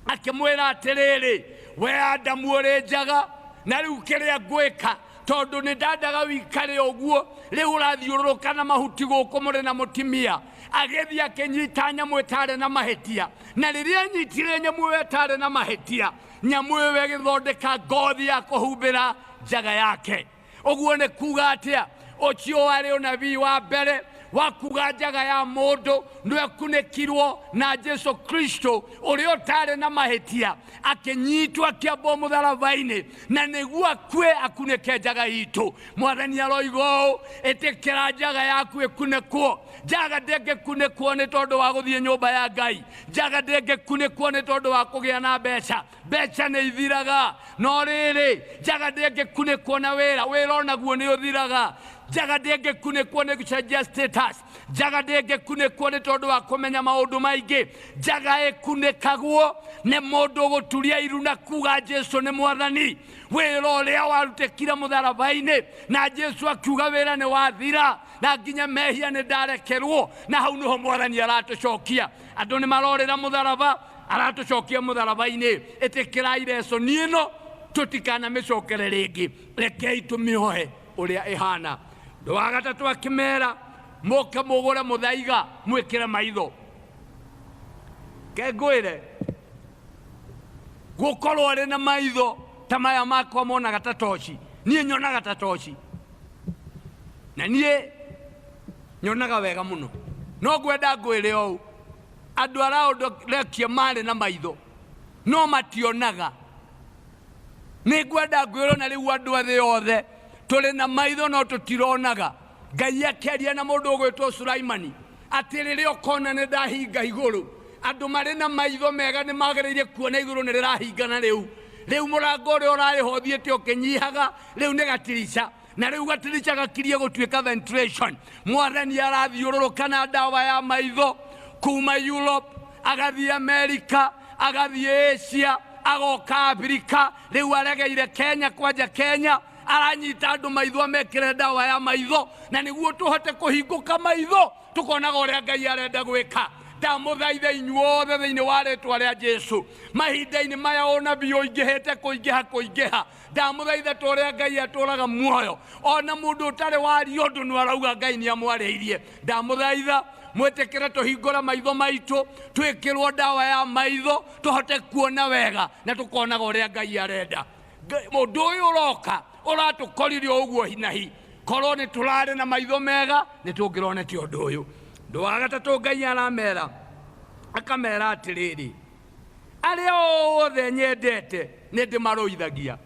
akĩmwĩra atĩrĩrĩ, we Adamu ũrĩ njaga, na rĩu kĩrĩa ngwĩka, tondũ nĩ ndandaga wikare ũguo, rĩu ũrathiũrũrũka na mahuti gũkũ mũrĩ na mũtimia. Agĩthiĩ akĩnyita nyamũ ĩtarĩ na mahĩtia, na rĩrĩa anyitire nyamũ ĩyo ĩtarĩ na mahĩtia, nyamũ ĩyo ĩgĩthondeka ngothi ya kũhumbĩra njaga yake. Ũguo nĩ kuga atĩa? Ũcio warĩ ũnabii wa mbere wa kuga njaga ya mũndũ nĩekunĩkirwo na Jesu Kristo ũrĩa ũtarĩ na mahĩtia akĩnyitwo akĩambwo mũtharaba-inĩ, na nĩguo akue akunĩke njaga itũ. Mwathani aroiga ũũ, ĩtĩkĩra njaga yaku ĩkunĩkwo. Njaga ndĩngĩkunĩkwo nĩ tondũ wa gũthiĩ nyũmba ya Ngai, njaga ndĩngĩkunĩkwo nĩ tondũ wa kũgĩa na mbeca, mbeca nĩ ithiraga. No rĩrĩ, njaga ndĩngĩkunĩkwo na wĩra, wĩra onaguo nĩ ũthiraga. Njaga ndĩngĩkunĩkwo nĩ gũcenjia status. Njaga ndĩngĩkunĩkwo nĩ tondũ wa kũmenya maũndũ maingĩ. Njaga ĩkunĩkagwo nĩ mũndũ gũturia iru na kuga Jesu nĩ mwathani. Wĩra ũrĩa warutĩkire mũtharaba-inĩ na Jesu akiuga wĩra nĩ wathira na nginya mehia nĩ ndarekerwo, na hau nĩho mwathani aratũcokia. Andũ nĩ marorĩra mũtharaba, aratũcokia mũtharaba-inĩ. Ĩtĩkĩrai lesson ĩno, tũtikanamĩcokere rĩngĩ, rekei tũmĩohe ũrĩa ĩhana. Ũndũ wa gatatũ akĩmera mũke mũgũre mũthaiga mwĩkĩre maitho. Ke ngwĩre, gũkorwo arĩ na maitho ta maya makwa monaga ta toci, niĩ nyonaga ta toci, na niĩ nyonaga wega mũno. No ngwenda ngwĩre ũũ, andũ araũrekia marĩ na maitho no mationaga. Nĩ ngwenda ngwĩrwo na rĩu andũ a thĩ yothe tũrĩ na maitho no tũtironaga. Ngai akĩaria na mũndũ ũgwĩtwo Sulaimani atĩ rĩrĩa ũkona nĩ ndahinga igũrũ, andũ marĩ na maitho mega nĩ magĩrĩire kuona igũrũ nĩ rĩrahingana rĩu. Rĩu mũrango ũrĩa ũrarĩ ho ũthiĩte ũkĩnyihaga, rĩu nĩ gatirica, na rĩu gatirica gakirie gũtuĩka ventilation. Mwathani arathiũrũrũka na ndawa ya maitho kuma Europe agathiĩ America, agathiĩ Asia, agoka Africa, rĩu aregeire Kenya, kwanja Kenya aranyita andũ maitho amekĩre ndawa ya maitho, na nĩguo tũhote kũhingũka maitho tũkonaga ũrĩa Ngai arenda gwĩka. Ndamũthaitha inyuothe thĩinĩ wa rĩtwa rĩa Jesu, mahinda-inĩ maya ũnabii ũingĩhĩte kũingĩha kũingĩha, ndamũthaitha ta ũrĩa Ngai atũraga muoyo, ona mũndũ ũtarĩ waria ũndũ nĩ arauga Ngai nĩ amwarĩirie. Ndamũthaitha mwĩtĩkĩre tũhingũre maitho maitũ, twĩkĩrwo ndawa ya maitho tũhote kuona wega na tũkonaga ũrĩa Ngai arenda. Mũndũ ũyũ ũroka ũratũkorire o ũguo hinahi, korwo nĩ tũrarĩ na maitho mega nĩ tũngĩronete ũndũ ũyũ. Ũndũ wa gatatũ Ngai aramera, akamera atĩrĩrĩ, arĩa othe nyendete nĩ ndĩmarũithagia,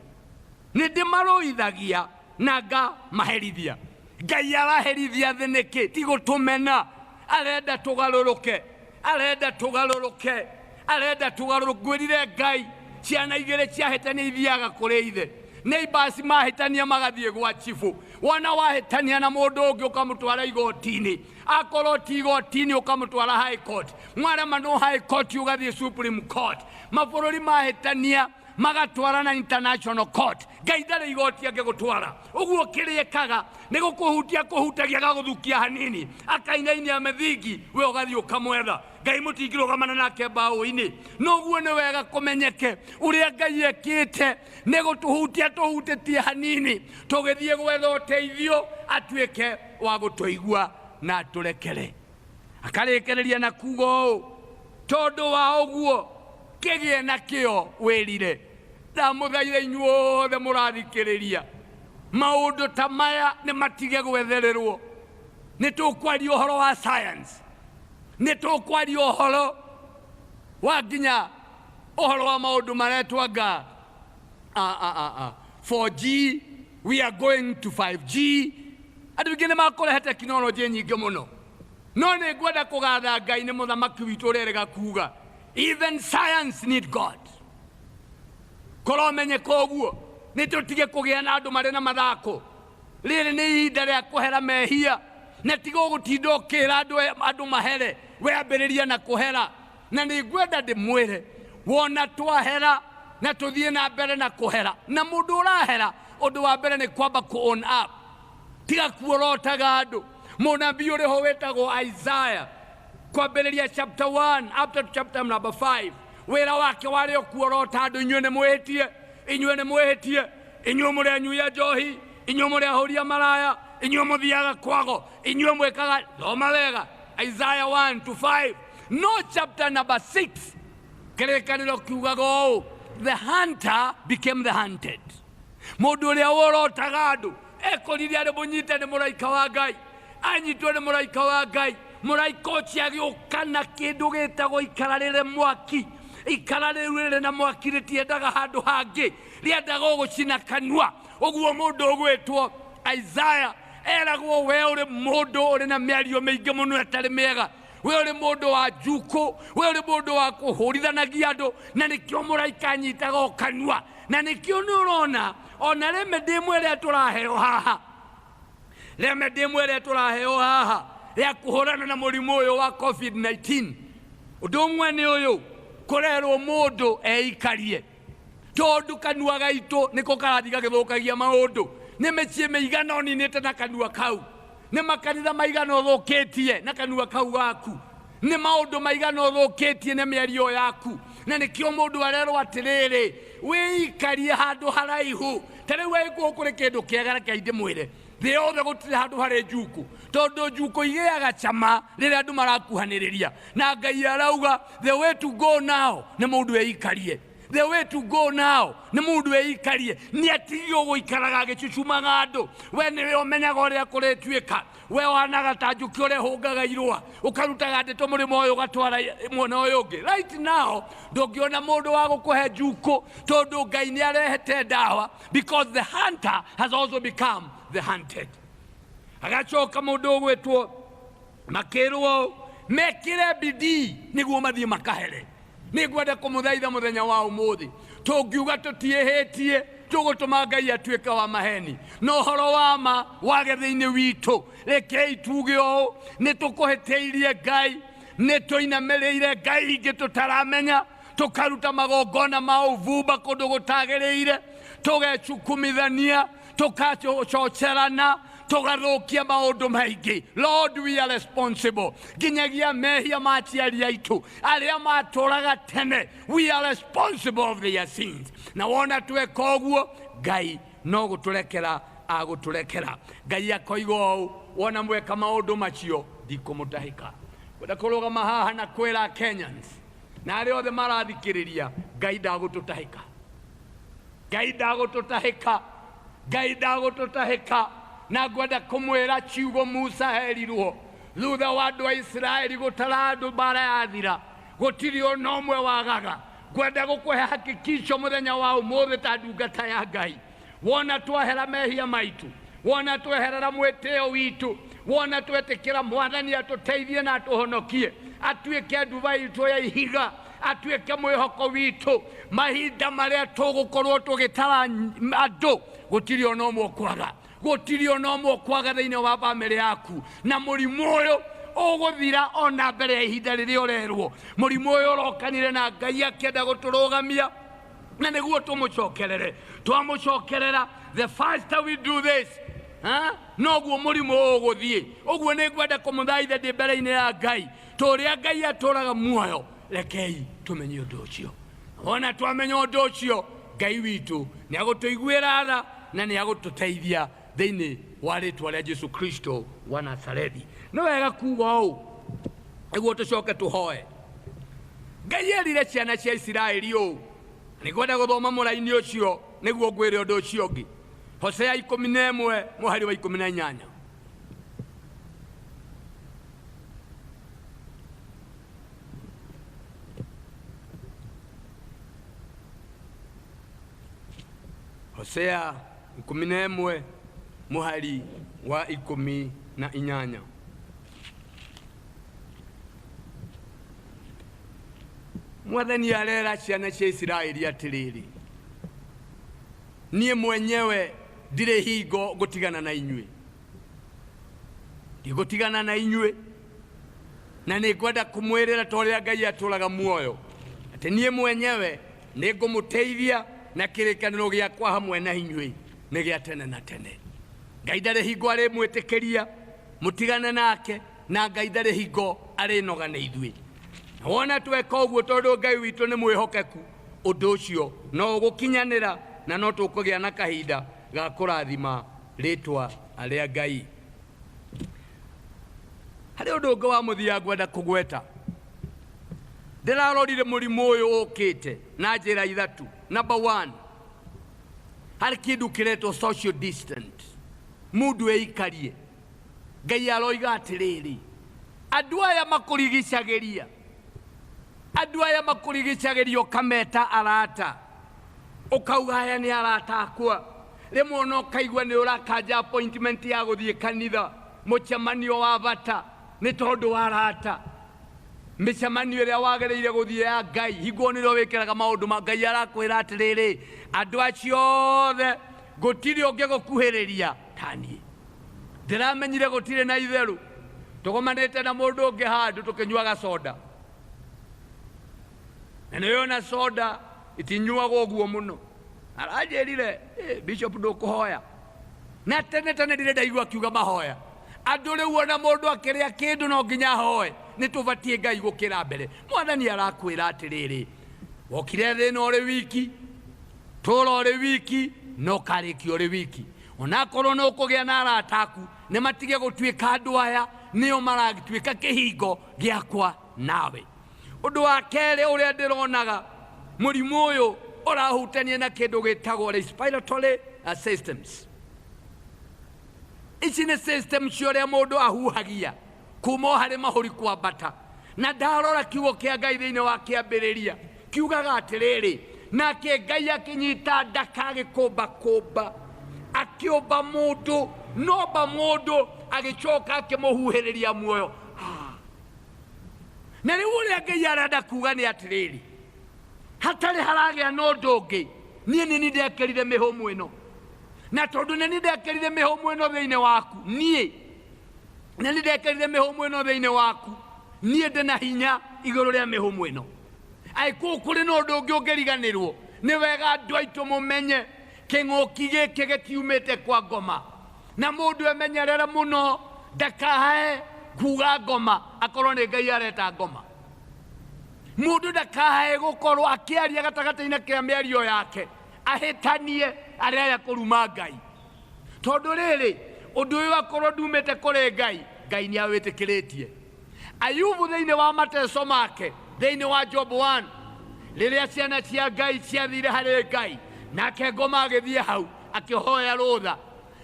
nĩ ndĩmarũithagia na ngamaherithia. Ngai araherithia thĩ nĩkĩ? Ti gũtũmena, arenda tũgarũrũke, arenda tũgarũrũke, arenda tũgarũrũke. Ngwĩrire Ngai ciana igĩrĩ ciahĩtania ithiaga kũrĩ ithe, neighbors mahĩtania magathiĩ gwa chibũ. Wona wahĩtania na mũndũ ũngĩ ũkamũtwara igoti-inĩ, akorwo ti igoti-inĩ ũkamũtwara high court, mwarema no high court ũgathiĩ supreme court. Mabũrũri mahĩtania magatwara na international court. Ngai ndarĩ igoti angĩgũtwara. Ũguo kĩrĩekaga nĩ gũkũhutia kũhutagia gagũthukia hanini, akainainia mĩthingi, we ũgathiĩ ũkamwetha. Ngai mũtingĩrũgamana nake mbaũ-inĩ. Noguo nĩ wega kũmenyeke ũrĩa Ngai ekĩte nĩ gũtũhutia tũhutĩtie hanini, tũgĩthiĩ gwetha ũteithio atuĩke wa gũtũigua na atũrekere. Akarĩkĩrĩria na kuga ũũ, tondũ wa ũguo kĩgĩe na kĩo wĩrire. Ndamũthaitha inyuothe mũrathikĩrĩria, maũndũ ta maya nĩ matige gwethererwo. Nĩ tũkwaria ũhoro wa science, nĩ tũkwaria ũhoro wa nginya ũhoro wa maũndũ maretwo anga 4G, we are going to 5G. Andũ aingĩ nĩ makũrehe tekinoronjĩ nyingĩ mũno, no nĩ ngwenda kũgatha Ngai nĩ mũthamaki witũ ũrĩa erĩga kuga even science need God. Korwo menyeka ũguo, nĩ tũtige kũgĩa na andũ marĩ na mathako. Rĩrĩ nĩ ihinda rĩa kũhera mehia, na tiga ũgũtinda ũkĩra andũ mahere, we ambĩrĩria na kũhera. Na nĩ ngwenda ndĩmwĩre, wona twahera na tũthiĩ na mbere na kũhera, na mũndũ ũrahera ũndũ wa mbere nĩ kwamba kũ own up, tiga kuorotaga andũ. Mũnabii ũrĩ ho wĩtagwo Isaiah, kwambĩrĩria chapter 1 up to chapter number 5, wĩra wake warĩ o kuorota andũ, inyuĩ nĩ mwĩhĩtie, inyuĩ nĩ mwĩhĩtie, inyuĩ mũrĩ anyui a njohi, inyuĩ mũrĩ ahũri a maraya, inyuĩ mũthiaga kwago, inyuĩ mwĩkaga. Thoma wega Isaiah 1 to 5. No chapter number 6 kĩrĩkanĩro kiugaga ũũ, the hunter became the hunted. Mũndũ ũrĩa worotaga andũ ekorire arĩ mũnyite nĩ mũraika wa Ngai, anyitwo nĩ mũraika wa Ngai, mũraika ũcio agĩũka na kĩndũ gĩtagwo ikara rĩrĩ mwaki. Ikara rĩu rĩrĩ na mwaki rĩtiendaga handũ hangĩ, rĩendaga ũgũcina kanua. Ũguo mũndũ ũgwĩtwo Isaiah eragwo, we ũrĩ mũndũ ũrĩ na mĩario mĩingĩ mũno ĩtarĩ mĩega, we ũrĩ mũndũ wa njukũ, we ũrĩ mũndũ wa kũhũrithanagia andũ, na nĩkĩo mũraika anyitaga o kanua. Na nĩkĩo nĩ ũrona ona remedy ĩmwe ĩrĩa tũraheo haha. Remedy ĩmwe ĩrĩa tũraheo haha ya kũhũrana na mũrimũ ũyũ wa COVID-19, ũndũ ũmwe nĩ ũyũ, kũrerwo mũndũ eikarie, tondũ kanua gaitũ nĩko karathiĩ gagĩthũkagia maũndũ. Nĩ mĩciĩ mĩigana ũninĩte na kanua kau, nĩ makanitha maigana ũthũkĩtie na kanua kau gaku, nĩ maũndũ maigana ũthũkĩtie na mĩario yaku. Na nĩkĩo mũndũ arerwo atĩrĩrĩ, wĩikarie handũ haraihu. Ta rĩu angĩkorwo kũrĩ kĩndũ kĩega, reke ndĩmwĩre, thĩ yothe gũtirĩ handũ harĩ njuku, tondũ njuku igĩaga cama rĩrĩa andũ marakuhanĩrĩria. Na Ngai arauga the way to go now nĩ mũndũ eikarie. The way to go now nĩ mũndũ eikarie, nĩ atigio gũikaraga agĩcucumaga andũ. We nĩwe ũmenyaga ũrĩa kũrĩtuĩka. We wanaga ta njũkĩ ũrĩa ĩhũngaga irũa, ũkarutaga ndeto mũrĩmo ũyũ ũgatwara mwena ũyũ ũngĩ. Right now ndũngĩona mũndũ wa gũkũhe njukũ, tondũ Ngai nĩ arehete ndawa, because the hunter has also become the hunted. Agacoka mũndũ ũgwĩtwo makĩrwo mekĩre bidii nĩguo mathiĩ makahere. Nĩ ngwenda kũmũthaitha mũthenya wa ũmũthĩ, tũngiuga tũtiĩhĩtie, tũgũtũma Ngai atuĩke wa maheni na ũhoro wa ma wage thĩinĩ witũ. Rekei tuge ũũ, nĩ tũkũhĩtĩirie Ngai, nĩ tũinamĩrĩire Ngai ingĩ tũtaramenya, tũkaruta magongona ma ũvumba kũndũ gũtagĩrĩire, tũgecukumithania, tũkacocerana, tũgathũkia maũndũ maingĩ. Lord, we are responsible nginyagia mehia ma aciari aitũ arĩa matũraga tene. We are responsible of their sins. Na wona tweka ũguo, Ngai no gũtũrekera agũtũrekera. Ngai akoiga ũũ, wona mweka maũndũ macio, ndikũmũtahĩka. Kwenda kũrũgama haha na kwĩra Kenyans na arĩa othe marathikĩrĩria, Ngai ndagũtũtahĩka, Ngai ndagũtũtahĩka, Ngai ndagũtũtahĩka. Na ngwenda kũmwĩra ciugo Musa herirwo thutha wa andũ a Isiraeli gũtara andũ mbara yathira, gũtirĩ ona ũmwe wagaga. Ngwenda gũkũhe hakikisho mũthenya wa ũmũthĩ ta ndungata ya Ngai, wona twahera mehia maitu, wona tweherera mwĩtĩo witũ, wona twetĩkĩra Mwathani atũteithie na atũhonokie, atuĩke nduba itũ ya ihiga, atuĩke mwĩhoko witũ, mahinda marĩa tũgũkorwo tũgĩtara andũ, gũtirĩ ona ũmwe ũkwaga, gũtirĩ ona ũmwe ũkwaga thĩinĩ wa bamĩrĩ yaku. Na mũrimũ ũyũ ũgũthira ona mbere ya ihinda rĩrĩa ũrerwo. Mũrimũ ũyũ ũrokanire na Ngai akĩenda gũtũrũgamia na nĩguo tũmũcokerere. Twamũcokerera, the faster we do this, ha? Noguo mũrimũ ũgũthiĩ ũguo. Nĩ ngwenda kũmũthaitha ndĩ mbere-inĩ ya Ngai, tũrĩa Ngai atũraga muoyo, rekei tũmenye ũndũ ũcio. Ona twamenya ũndũ ũcio, Ngai witũ nĩ agũtũiguĩra tha na nĩ agũtũteithia thĩinĩ wa rĩtwa rĩa Jesu Kristo wa Nazarethi. Nĩ wega kuga ũũ nĩguo tũcoke tũhoe. Ngai erire ciana cia Isiraeli ũũ, nĩ ngwenda gũthoma mũraini ũcio nĩguo ngwĩre ũndũ ũcio ũngĩ. Hosea 11 mũhari wa 18. Hosea 11 mũhari wa 18. Mwathani arera ciana cia Isiraeli atĩrĩrĩ, niĩ mwenyewe ndirĩ hingo ngũtigana na inyuĩ, ndigũtigana na inyuĩ. Na nĩ ngwenda kũmwĩrĩra ta ũrĩa Ngai atũraga muoyo, atĩ niĩ mwenyewe nĩ ngũmũteithia, na kĩrĩkanĩro gĩakwa hamwe na inyuĩ nĩ gĩa tene na tene. Ngai ndarĩ hingo arĩmwĩtĩkĩria mũtigane nake, na Ngai ndarĩ hingo arĩnoga nĩ ithuĩ. Na wona tweka ũguo, tondũ Ngai witũ nĩ mwĩhokeku, ũndũ ũcio no ũgũkinyanĩra, na no tũkũgĩa na kahinda ga kũrathima rĩtwa rĩa Ngai. Harĩ ũndũ ũngĩ wa mũthia ngwenda kũgweta. Ndĩrarorire mũrimũ ũyũ ũkĩte na njĩra ithatũ. Number one, harĩ kĩndũ kĩretwo social distant, mũndũ eikarie. Ngai aroiga atĩrĩrĩ, andũ aya makũrigicagĩria, andũ aya makũrigicagĩria, ũkameta arata, ũkauga aya nĩ arata akwa. Rĩmwe ona ũkaigua nĩ ũrakanja appointment ya gũthiĩ kanitha, mũcemanio wa bata, nĩ tondũ wa arata. Mĩcemanio ĩrĩa wagĩrĩire gũthiĩ ya Ngai, hingo nĩrĩo wĩkĩraga maũndũ ma Ngai. Arakwĩra atĩrĩrĩ, andũ acio othe gũtirĩ ũngĩgũkuhĩrĩria ta niĩ. Ndĩramenyire gũtirĩ na itherũ. Tũgomanĩte na mũndũ ũngĩ handũ tũkĩnyuaga soda. Na nĩ ona soda itinyuagwo ũguo mũno. Aranjĩrire, "Eh, Bishop ndũkũhoya." Na tene tene ndirĩ ndaigua akiuga mahoya. Andũ rĩu ona mũndũ akĩrĩa kĩndũ no nginya ahoe. Nĩ tũbatiĩ Ngai gũkĩra mbere. Mwathani arakwĩra atĩrĩrĩ, wokire thĩ ĩno ũrĩ wiki, tũra ũrĩ wiki, na ũkarĩkia ũrĩ wiki. Onakorwo nĩ ũkũgĩa na arata aku, nĩ matige gũtuĩka andũ aya nĩo maratuĩka kĩhingo gĩakwa nawe. Ũndũ wa kerĩ ũrĩa ndĩronaga mũrimũ ũyũ ũrahutania na kĩndũ gĩtagwo respiratory systems. Ici nĩ system cia ũrĩa mũndũ ahuhagia kuma o harĩ mahũri kwambata. Na ndarora kiugo kĩa Ngai thĩinĩ wa kĩambĩrĩria kiugaga atĩrĩrĩ, nake Ngai akĩnyita ndaka agĩkũmbakũmba, akĩũmba mũndũ, nomba mũndũ agĩcoka akĩmũhuhĩrĩria muoyo. Na rĩu ũrĩa Ngai arenda kuga nĩ atĩrĩrĩ, hatarĩ haragĩa na ũndũ ũngĩ, niĩ nĩ niĩ ndekĩrire mĩhũmũ ĩno, na tondũ nĩ niĩ ndekĩrire mĩhũmũ ĩno thĩinĩ waku, niĩ nĩ niĩ ndekĩrire mĩhũmũ ĩno thĩinĩ waku, niĩ ndĩ na hinya igũrũ rĩa mĩhũmũ ĩno. Angĩkorwo kũrĩ na ũndũ ũngĩ ũngĩriganĩrwo, nĩ wega andũ aitũ mũmenye kĩng'ũki gĩkĩ gĩtiumĩte kwa ngoma, na mũndũ emenyerere mũno ndakae kuga ngoma akorwo nĩ Ngai areta ngoma. Mũndũ ndakae gũkorwo akĩaria gatagatĩ-inĩ kĩa mĩario yake ahĩtanie arĩa aya kũruma Ngai, tondũ rĩrĩ ũndũ ũyũ akorwo ndumĩte kũrĩ Ngai, Ngai nĩ awĩtĩkĩrĩtie. Ayubu thĩinĩ wa mateso make thĩinĩ wa Job 1, rĩrĩa ciana cia Ngai ciathire harĩ Ngai, nake ngoma agĩthiĩ hau akĩhoya rũtha,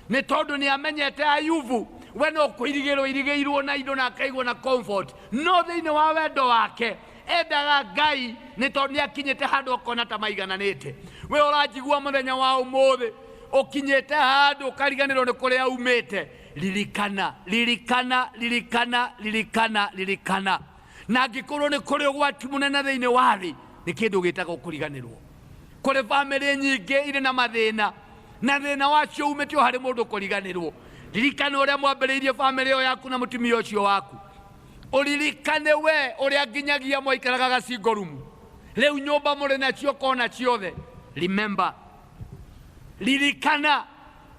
nĩ tondũ nĩ amenyete Ayubu we no kũirigĩrwo irigĩirwo na indo na akaigwo na comfort, no thĩinĩ wa wendo wake endaga Ngai nĩ tondũ nĩ akinyĩte handũ akona ta maigananĩte. We ũranjigua mũthenya wa ũmũthĩ ũkinyĩte handũ ũkariganĩrwo nĩ kũrĩa umĩte, ririkana, ririkana, ririkana, ririkana, ririkana. Na angĩkorwo nĩ kũrĩ ũgwati mũnene thĩinĩ wa thĩ, nĩ kĩndũ gĩtagwo kũriganĩrwo. Kũrĩ bamĩrĩ nyingĩ irĩ na mathĩna, na thĩna wacio umĩte o harĩ mũndũ kũriganĩrwo. Ririkana ũrĩa mwambĩrĩirie bamĩrĩ ĩyo yaku na mũtumia ũcio waku. Ũririkane we ũrĩa nginyagia mwaikaraga gacingo rumu, rĩu nyũmba mũrĩ nacio kona ciothe. Remember, ririkana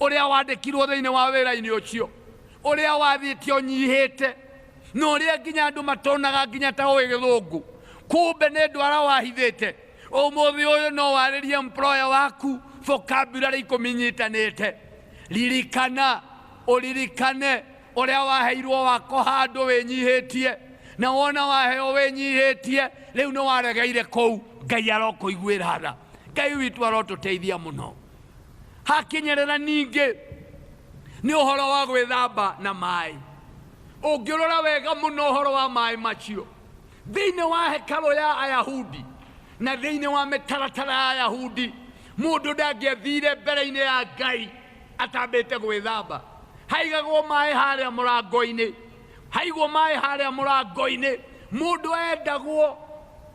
ũrĩa wandĩkirwo thĩinĩ wa wĩra-inĩ ũcio, ũrĩa wathiĩte ũnyihĩte, na ũrĩa nginya andũ matonaga nginya ta ũĩ gĩthũngũ, kumbe nĩ ndwara wahithĩte. Ũmũthĩ ũyũ no warĩrie employer waku vocabulary ikũmi nyitanĩte. Ririkana, ũririkane ũrĩa waheirwo wako handũ wĩnyihĩtie, na wona waheo wĩnyihĩtie, rĩu nĩ waregeire kũu. Ngai arokũiguĩra tha. Ngai witũ arotũteithia mũno. Hakinyĩrĩra ningĩ nĩ ũhoro wa gwĩthamba na maĩ. Ũngĩrora wega mũno ũhoro wa maĩ macio thĩinĩ wa hekarũ ya Ayahudi na thĩinĩ wa mĩtaratara ya Ayahudi, mũndũ ndangĩathire mbere-inĩ ya Ngai atambĩte gwĩthamba. Haigagwo maĩ harĩa mũrango-inĩ, haigwo maĩ harĩa mũrango-inĩ, mũndũ endagwo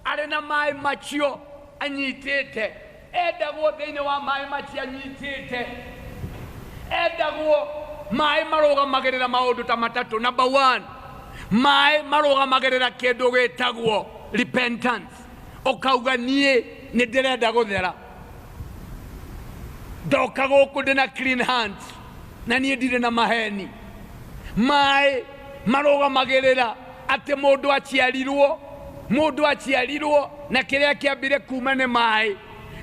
arĩ na maĩ macio anyitĩte, endagwo thĩinĩ wa maĩ macio anyitĩte, endagwo maĩ marũgamagĩrĩra maũndũ ta matatũ. Number 1, maĩ marũgamagĩrĩra kĩndũ gĩtagwo repentance. Ũkauga niĩ nĩ ndĩrenda gũthera, ndoka gũkũ ndĩ na clean hands, na niĩ ndirĩ na maheni. Maĩ marũgamagĩrĩra atĩ mũndũ aciarirwo, mũndũ aciarirwo na kĩrĩa kĩambire kuma nĩ maĩ.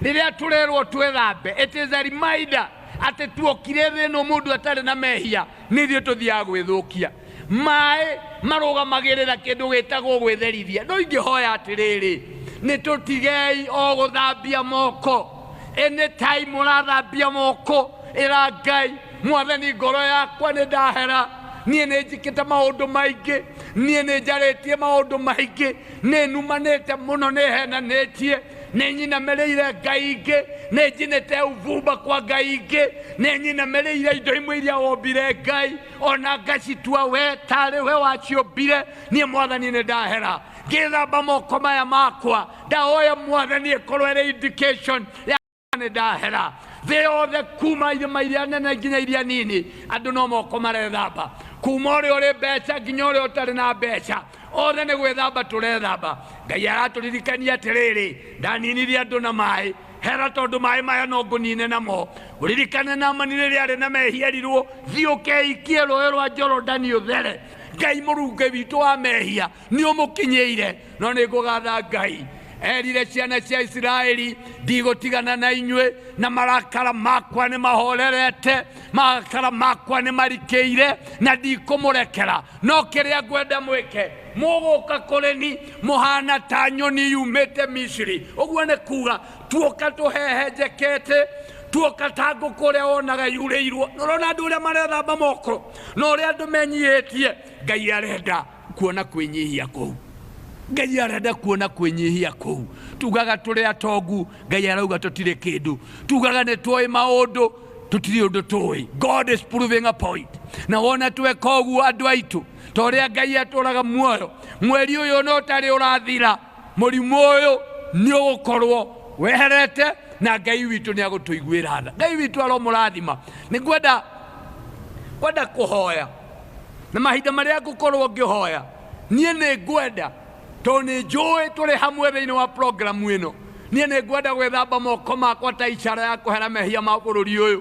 Rĩrĩa tũrerwo twĩthambe, it is a reminder atĩ tuokire thĩ ĩno mũndũ atarĩ na mehia, nĩ ithuĩ tũthiaga gwĩthũkia. Maĩ marũgamagĩrĩra kĩndũ gĩtagwo gwĩtherithia. No ingĩhoya atĩrĩrĩ, nĩ tũtigei o gũthambia moko. Anytime ũrathambia moko, ĩra Ngai, Mwathani ngoro yakwa nĩ ndahera, niĩ nĩ njĩkĩte maũndũ maingĩ, niĩ nĩ njarĩtie maũndũ maingĩ, nĩ numanĩte mũno, nĩ henanĩtie, nĩ nyinamĩrĩire ngai ingĩ, nĩ njinĩte ũvumba kwa ngai ingĩ, nĩ nyinamĩrĩire indo imwe iria wombire Ngai, ona ngacitua we tarĩ we waciũmbire. Niĩ Mwathani nĩ ndahera, ngĩthamba moko maya makwa, ndahoya Mwathani ĩkorwo ĩrĩ indication ya nĩ ndahera. Thĩ yothe kuma irĩma iria nene nginya iria nini, andũ no moko marethamba. Kuma ũrĩa ũrĩ mbeca nginya ũrĩa ũtarĩ na mbeca, othe nĩ gwĩthamba tũrethamba. Ngai aratũririkania atĩrĩrĩ, ndaninirie andũ na maĩ, hera tondũ maĩ maya no ngũnine namo. Ũririkane Naamani rĩrĩa arĩ na mehia erirwo, thiĩ ũkeikie rũĩ rwa Jorodani ũthere. Ngai mũrunge witũ wa mehia nĩ ũmũkinyĩire, no nĩ ngũgatha Ngai. Erire ciana cia Isiraeli, ndigũtigana na inyuĩ, na marakara makwa nĩ mahorerete, marakara makwa nĩ marikĩire, na ndikũmũrekera. No kĩrĩa ngwenda mwĩke, mũgũka kũrĩ ni mũhana ta nyoni yumĩte Misiri. Ũguo nĩ kuga tuoka tũhehenjekete, tuoka ta ngũkũ ũrĩa wonaga yurĩirwo. Ũrona andũ ũrĩa marethamba moko na ũrĩa andũ menyihĩtie. Ngai arenda kuona kwĩnyihia kũu. Ngai arenda kuona kwĩnyihia kũu. Tugaga tũrĩ atongu, Ngai arauga tũtirĩ kĩndũ. Tugaga nĩ tũĩ maũndũ, tũtirĩ ũndũ tũĩ. God is proving a point. Na wona tweka ũguo andũ aitũ, ta ũrĩa Ngai atũraga muoyo, mweri ũyũ no ũtarĩ ũrathira, mũrimũ ũyũ nĩ ũgũkorwo weherete, na Ngai witũ nĩ agũtũiguĩra tha. Ngai witũ aromũrathima. Nĩ ngwenda kwenda kũhoya, na mahinda marĩa ngũkorwo ngĩhoya, niĩ nĩ ngwenda, tondũ nĩ njũĩ tũrĩ hamwe thĩinĩ wa programu ĩno, niĩ nĩ ngwenda gwĩthamba moko makwa ta icara ya kũhera mehia ma bũrũri ũyũ,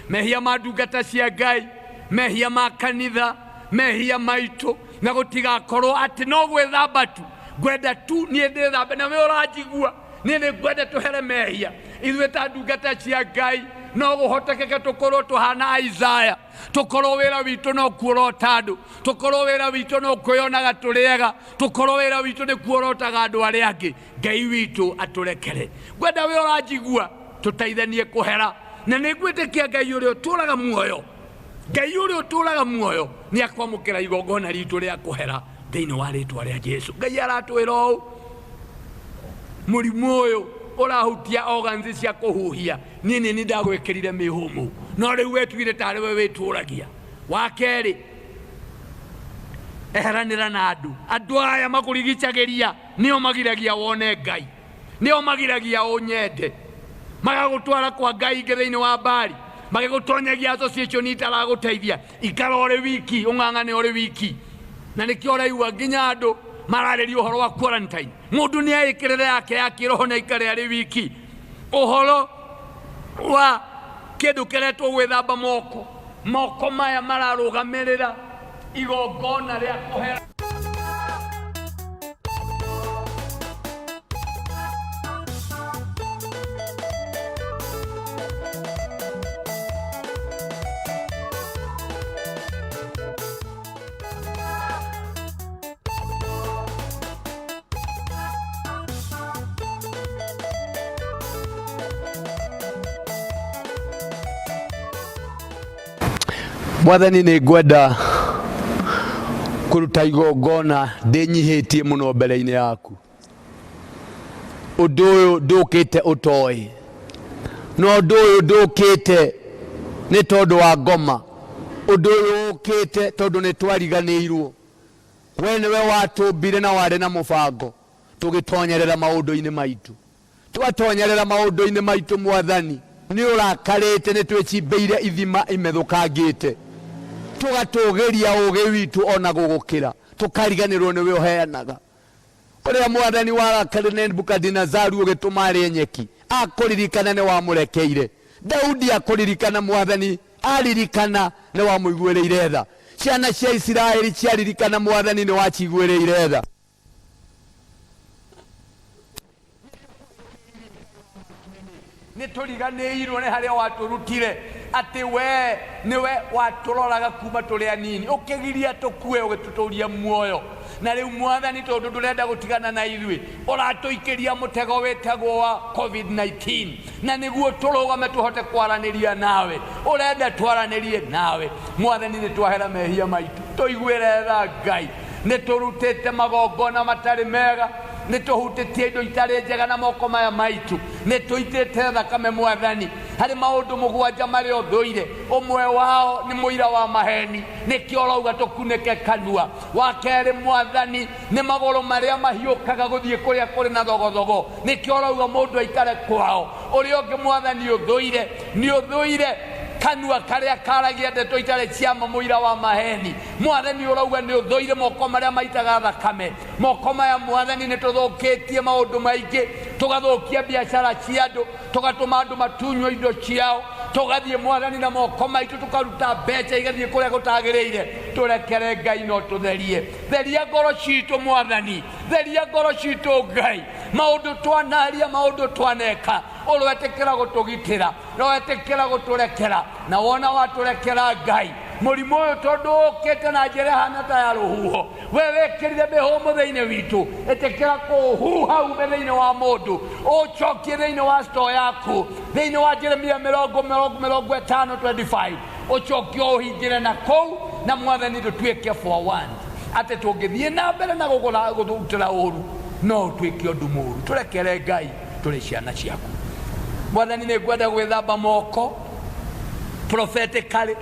mehia ma ndungata cia Ngai, mehia ma kanitha, mehia maitũ, na gũtigakorwo atĩ no gwĩthamba tu. Ngwenda tu niĩ ndĩthambe, na we ũranjigua, niĩ nĩ ngwenda tũhere mehia. Ithuĩ ta ndungata cia Ngai no gũhotekeke tũkorwo tũhana Isaya, tũkorwo wĩra witũ no kuorota andũ, tũkorwo wĩra witũ no kwĩyonaga tũrĩ ega, tũkorwo wĩra witũ nĩ kuorotaga andũ arĩa angĩ. Ngai witũ atũrekere. Ngwenda we ũranjigua tũteithanie kũhera, na nĩ ngwĩtĩkia Ngai ũrĩa ũtũraga muoyo, Ngai ũrĩa ũtũraga muoyo nĩ akwamũkĩra igongona ritũ rĩa kũhera thĩinĩ wa rĩtwa rĩa Jesu. Ngai aratwĩra ũũ, mũrimũ ũyũ ũrahutia organs cia kũhuhia, niĩ nĩ niĩ ndagwĩkĩrire mĩhũmũ, no rĩu wetuire tarĩ we wĩtũragia. Wa kerĩ, eheranĩra na andũ. Andũ aya makũrigicagĩria nĩo magiragia wone Ngai, nĩo magiragia ũnyende, magagũtwara kwa Ngai ingĩ thĩinĩ wa mbari, magĩgũtonyagia association itaragũteithia. Ikara ũrĩ wiki, ũng'ang'ane ũrĩ wiki. Na nĩkĩo ũraigua nginya andũ mararĩria ũhoro wa quarantine. Mũndũ nĩ aĩkĩrĩre yake ya kĩroho na ikare arĩ wiki. Ũhoro wa kĩndũ kĩretwo gwĩthamba moko, moko maya mararũgamĩrĩra igongona rĩa kũhera. Mwathani, nĩ ngwenda kũruta igongona ndĩnyihĩtie mũno mbere-inĩ yaku. Ũndũ ũyũ ndũkĩte ũtoĩ, no ũndũ ũyũ ndũkĩte nĩ tondũ wa ngoma. Ũndũ ũyũ ũkĩte tondũ nĩ twariganĩirwo. We nĩwe watũmbire na warĩ na mũbango, tũgĩtonyerera maũndũ-inĩ maitũ. Twatonyerera maũndũ-inĩ maitũ, Mwathani, nĩ ũrakarĩte, nĩ twĩcimbĩire ithima imethũkangĩte, tũgatũgĩria ũũgĩ witũ o na gũgũkĩra, tũkariganĩrwo nĩwe ũheanaga. Ũrĩa Mwathani warakarire Nebukadinezaru ũgĩtũma arĩe nyeki, akũririkana nĩ wamũrekeire. Daudi akũririkana, Mwathani, aririkana nĩ wamũiguĩrĩire tha. Ciana cia Isiraeli ciaririkana, Mwathani, nĩ waciguĩrĩire tha. Nĩ tũriganĩirwo nĩ harĩa watũrutire, atĩ we nĩwe watũroraga kuma tũrĩ anini, ũkĩgiria tũkue, ũgĩtũtũria muoyo. Na rĩu Mwathani, tondũ ndũrenda gũtigana na ithuĩ, ũratũikĩria mũtego wĩtagwo wa COVID-19, na nĩguo tũrũgame tũhote kwaranĩria nawe. Ũrenda twaranĩrie nawe Mwathani, nĩ twahera mehia maitũ, tũiguĩre tha Ngai. Nĩ tũrutĩte magongona matarĩ mega, nĩ tũhutĩtie indo itarĩ njega na moko maya maitũ, nĩ tũitĩte thakame Mwathani. Harĩ maũndũ mũgwanja marĩa ũthũire, ũmwe wao nĩ mũira wa maheni, nĩkĩo ũrauga tũkunĩke kanua. Wa kerĩ Mwathani nĩ magũrũ marĩa mahiũkaga gũthiĩ kũrĩa kũrĩ na thogothogo, nĩkĩo ũrauga mũndũ aikare kwao. Ũrĩa ũngĩ Mwathani ũthũire nĩ ũthũire kanua karĩa karagia ndeto itarĩ cia ma, mũira wa maheni. Mwathani ũrauga nĩ ũthũire moko marĩa maitaga thakame. Moko maya Mwathani nĩ tũthũkĩtie maũndũ maingĩ, tũgathũkia biacara cia andũ, tũgatũma andũ matunywo indo ciao, tũgathiĩ Mwathani na moko maitũ tũkaruta mbeca igathiĩ kũrĩa gũtagĩrĩire. Tũrekere Ngai no tũtherie. Theria ngoro citũ Mwathani, theria ngoro citũ Ngai. Maũndũ twanaria, maũndũ twaneka, ũroetĩkĩra gũtũgitĩra, ũroetĩkĩra gũtũrekera, na wona watũrekera Ngai, mũrimũ ũyũ tondũ ũkĩte na njĩra ĩhana ta ya rũhuho, we wĩkĩrire mĩhũmũ thĩinĩ witũ, ĩtĩkĩra kũũhuha ume thĩinĩ wa mũndũ, ũcokie thĩinĩ wa store yaku, thĩinĩ wa Jeremia mĩrongo mĩrongo mĩrongo ĩtano 25, ũcokie ũhingĩre na kũu, na Mwathani tũtuĩke forewarned atĩ tũngĩthiĩ na mbere na gũgũra gũthutĩra ũru no ũtuĩke ũndũ mũru. Tũrekere Ngai, tũrĩ ciana ciaku Mwathani. Nĩ ngwenda gwĩthamba moko prophetically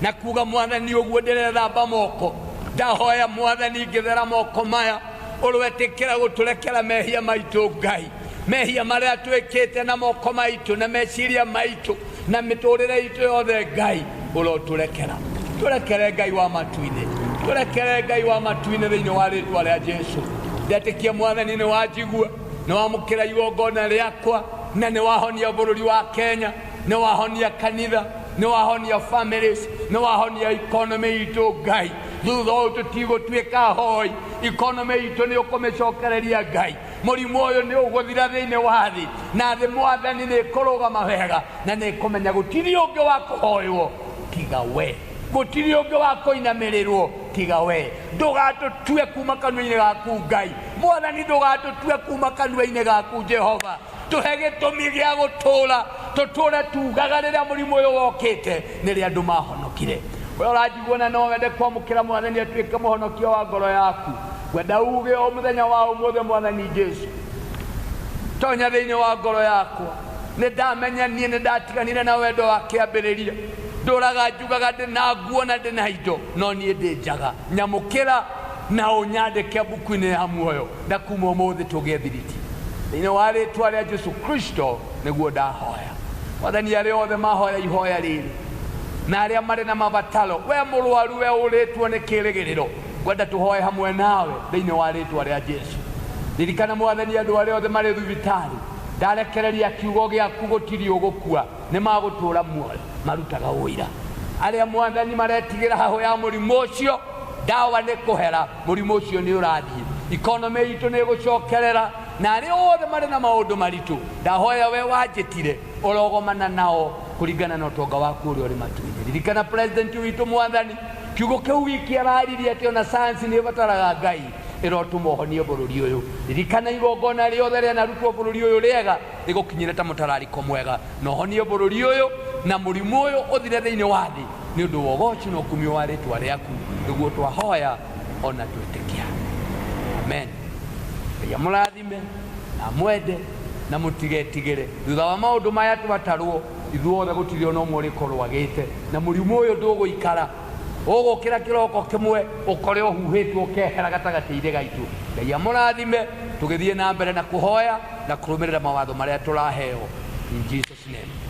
na kuga Mwathani ũguo ndĩrethamba moko, ndahoya Mwathani ngĩthera moko maya, ũrwetĩkĩra gũtũrekera mehia maitũ Ngai, mehia marĩa twĩkĩte na moko maitũ na meciria maitũ na mĩtũrĩre itũ yothe. Ngai ũrotũrekera, tũrekere Ngai wa matu-inĩ, tũrekere Ngai wa matu-inĩ thĩinĩ wa rĩtwa rĩa Jesu. Ndetĩkia Mwathani nĩ wanjigua, nĩ wamũkĩra igongona rĩakwa, na nĩ wahonia bũrũri wa Kenya, nĩ wahonia kanitha, nĩ wahonia families, nĩ wahonia economy itũ Ngai. Thutha ũyũ tũtigũtuĩka hoi, economy itũ nĩ ũkũmĩcokereria Ngai. Mũrimũ ũyũ nĩ ũgũthira thĩinĩ wa thĩ, na thĩ Mwathani nĩ ĩkũrũgama wega, na nĩ ĩkũmenya gũtirĩ ũngĩ wa kũhoywo tiga we, gũtirĩ ũngĩ wa kũinamĩrĩrwo tiga we. Ndũgatũtue kuma kanua-inĩ gaku Ngai Mwathani, ndũgatũtue kuma kanua-inĩ gaku Jehova. Tũhe gĩtũmi gĩa gũtũũra, tũtũũre tugaga rĩrĩa mũrimũ ũyũ wokĩte nĩrĩa andũ mahonokire. We ũranjigua na no wende kwamũkĩra Mwathani atuĩke mũhonokia wa ngoro yaku, ngwenda uge o mũthenya wa ũmũthĩ, Mwathani Jesu, tonya thĩinĩ wa ngoro yakwa. Nĩ ndamenya niĩ nĩ ndatiganire na wendo wa kĩambĩrĩria, ndũraga njugaga ndĩ na nguo na ndĩ na indo, no niĩ ndĩ njaga. Nyamũkĩra na ũnyandĩke mbuku-inĩ ya muoyo, na kuma ũmũthĩ tũgĩe thiriti thĩinĩ wa rĩtwa rĩa Jesu Kristo nĩguo ndahoya. Mwathani, arĩa othe mahoya ihoya rĩrĩ na arĩa marĩ na mabataro, we mũrwaru, we ũrĩtwo nĩ kĩrĩgĩrĩro, ngwenda tũhoe hamwe nawe thĩinĩ wa rĩtwa rĩa Jesu. Ririkana Mwathani andũ arĩa othe marĩ thibitarĩ, ndarekereria kiugo gĩaku, gũtirĩ ũgũkua, nĩ magũtũũra muoyo marutaga ũira. Arĩa Mwathani maretigĩra hahũ ya mũrimũ ũcio, ndawa nĩ kũhera, mũrimũ ũcio nĩ ũrathiĩ, ikonomĩ itũ nĩ ĩgũcokerera, na arĩa othe marĩ na maũndũ maritũ, ndahoya we wanjĩtire ũrogomana nao kũringana na ũtonga waku ũrĩa ũrĩ matu-inĩ. Ririkana president witũ Mwathani, kiugo kĩu wiki araririe atĩ ona sayansi nĩ ĩbataraga Ngai, ĩrotũma ũhonie bũrũri ũyũ. Ririkana igongona rĩothe rĩanarutwo bũrũri ũyũ rĩega rĩgũkinyĩre ta mũtararĩko mwega, na ũhonie bũrũri ũyũ na mũrimũ ũyũ ũthire thĩinĩ wa thĩ, nĩ ũndũ wa ũgoci na ũkumio wa rĩtwa rĩaku nĩguo twahoya ona twĩtĩkia, amen. Ngai amũrathime na amwende na mũtigetigĩre. Thutha wa maũndũ maya twatarwo, ithuothe gũtirĩ ona ũmwe ũrĩkorwo agĩte na mũrimũ ũyũ. Ndũgũikara, ũgũkĩra kĩroko kĩmwe ũkore ũhuhĩtwo ũkehera gatagatĩ-inĩ gaitũ. Ngai amũrathime tũgĩthiĩ na mbere na kũhoya na kũrũmĩrĩra mawatho marĩa tũraheo, in Jesus name.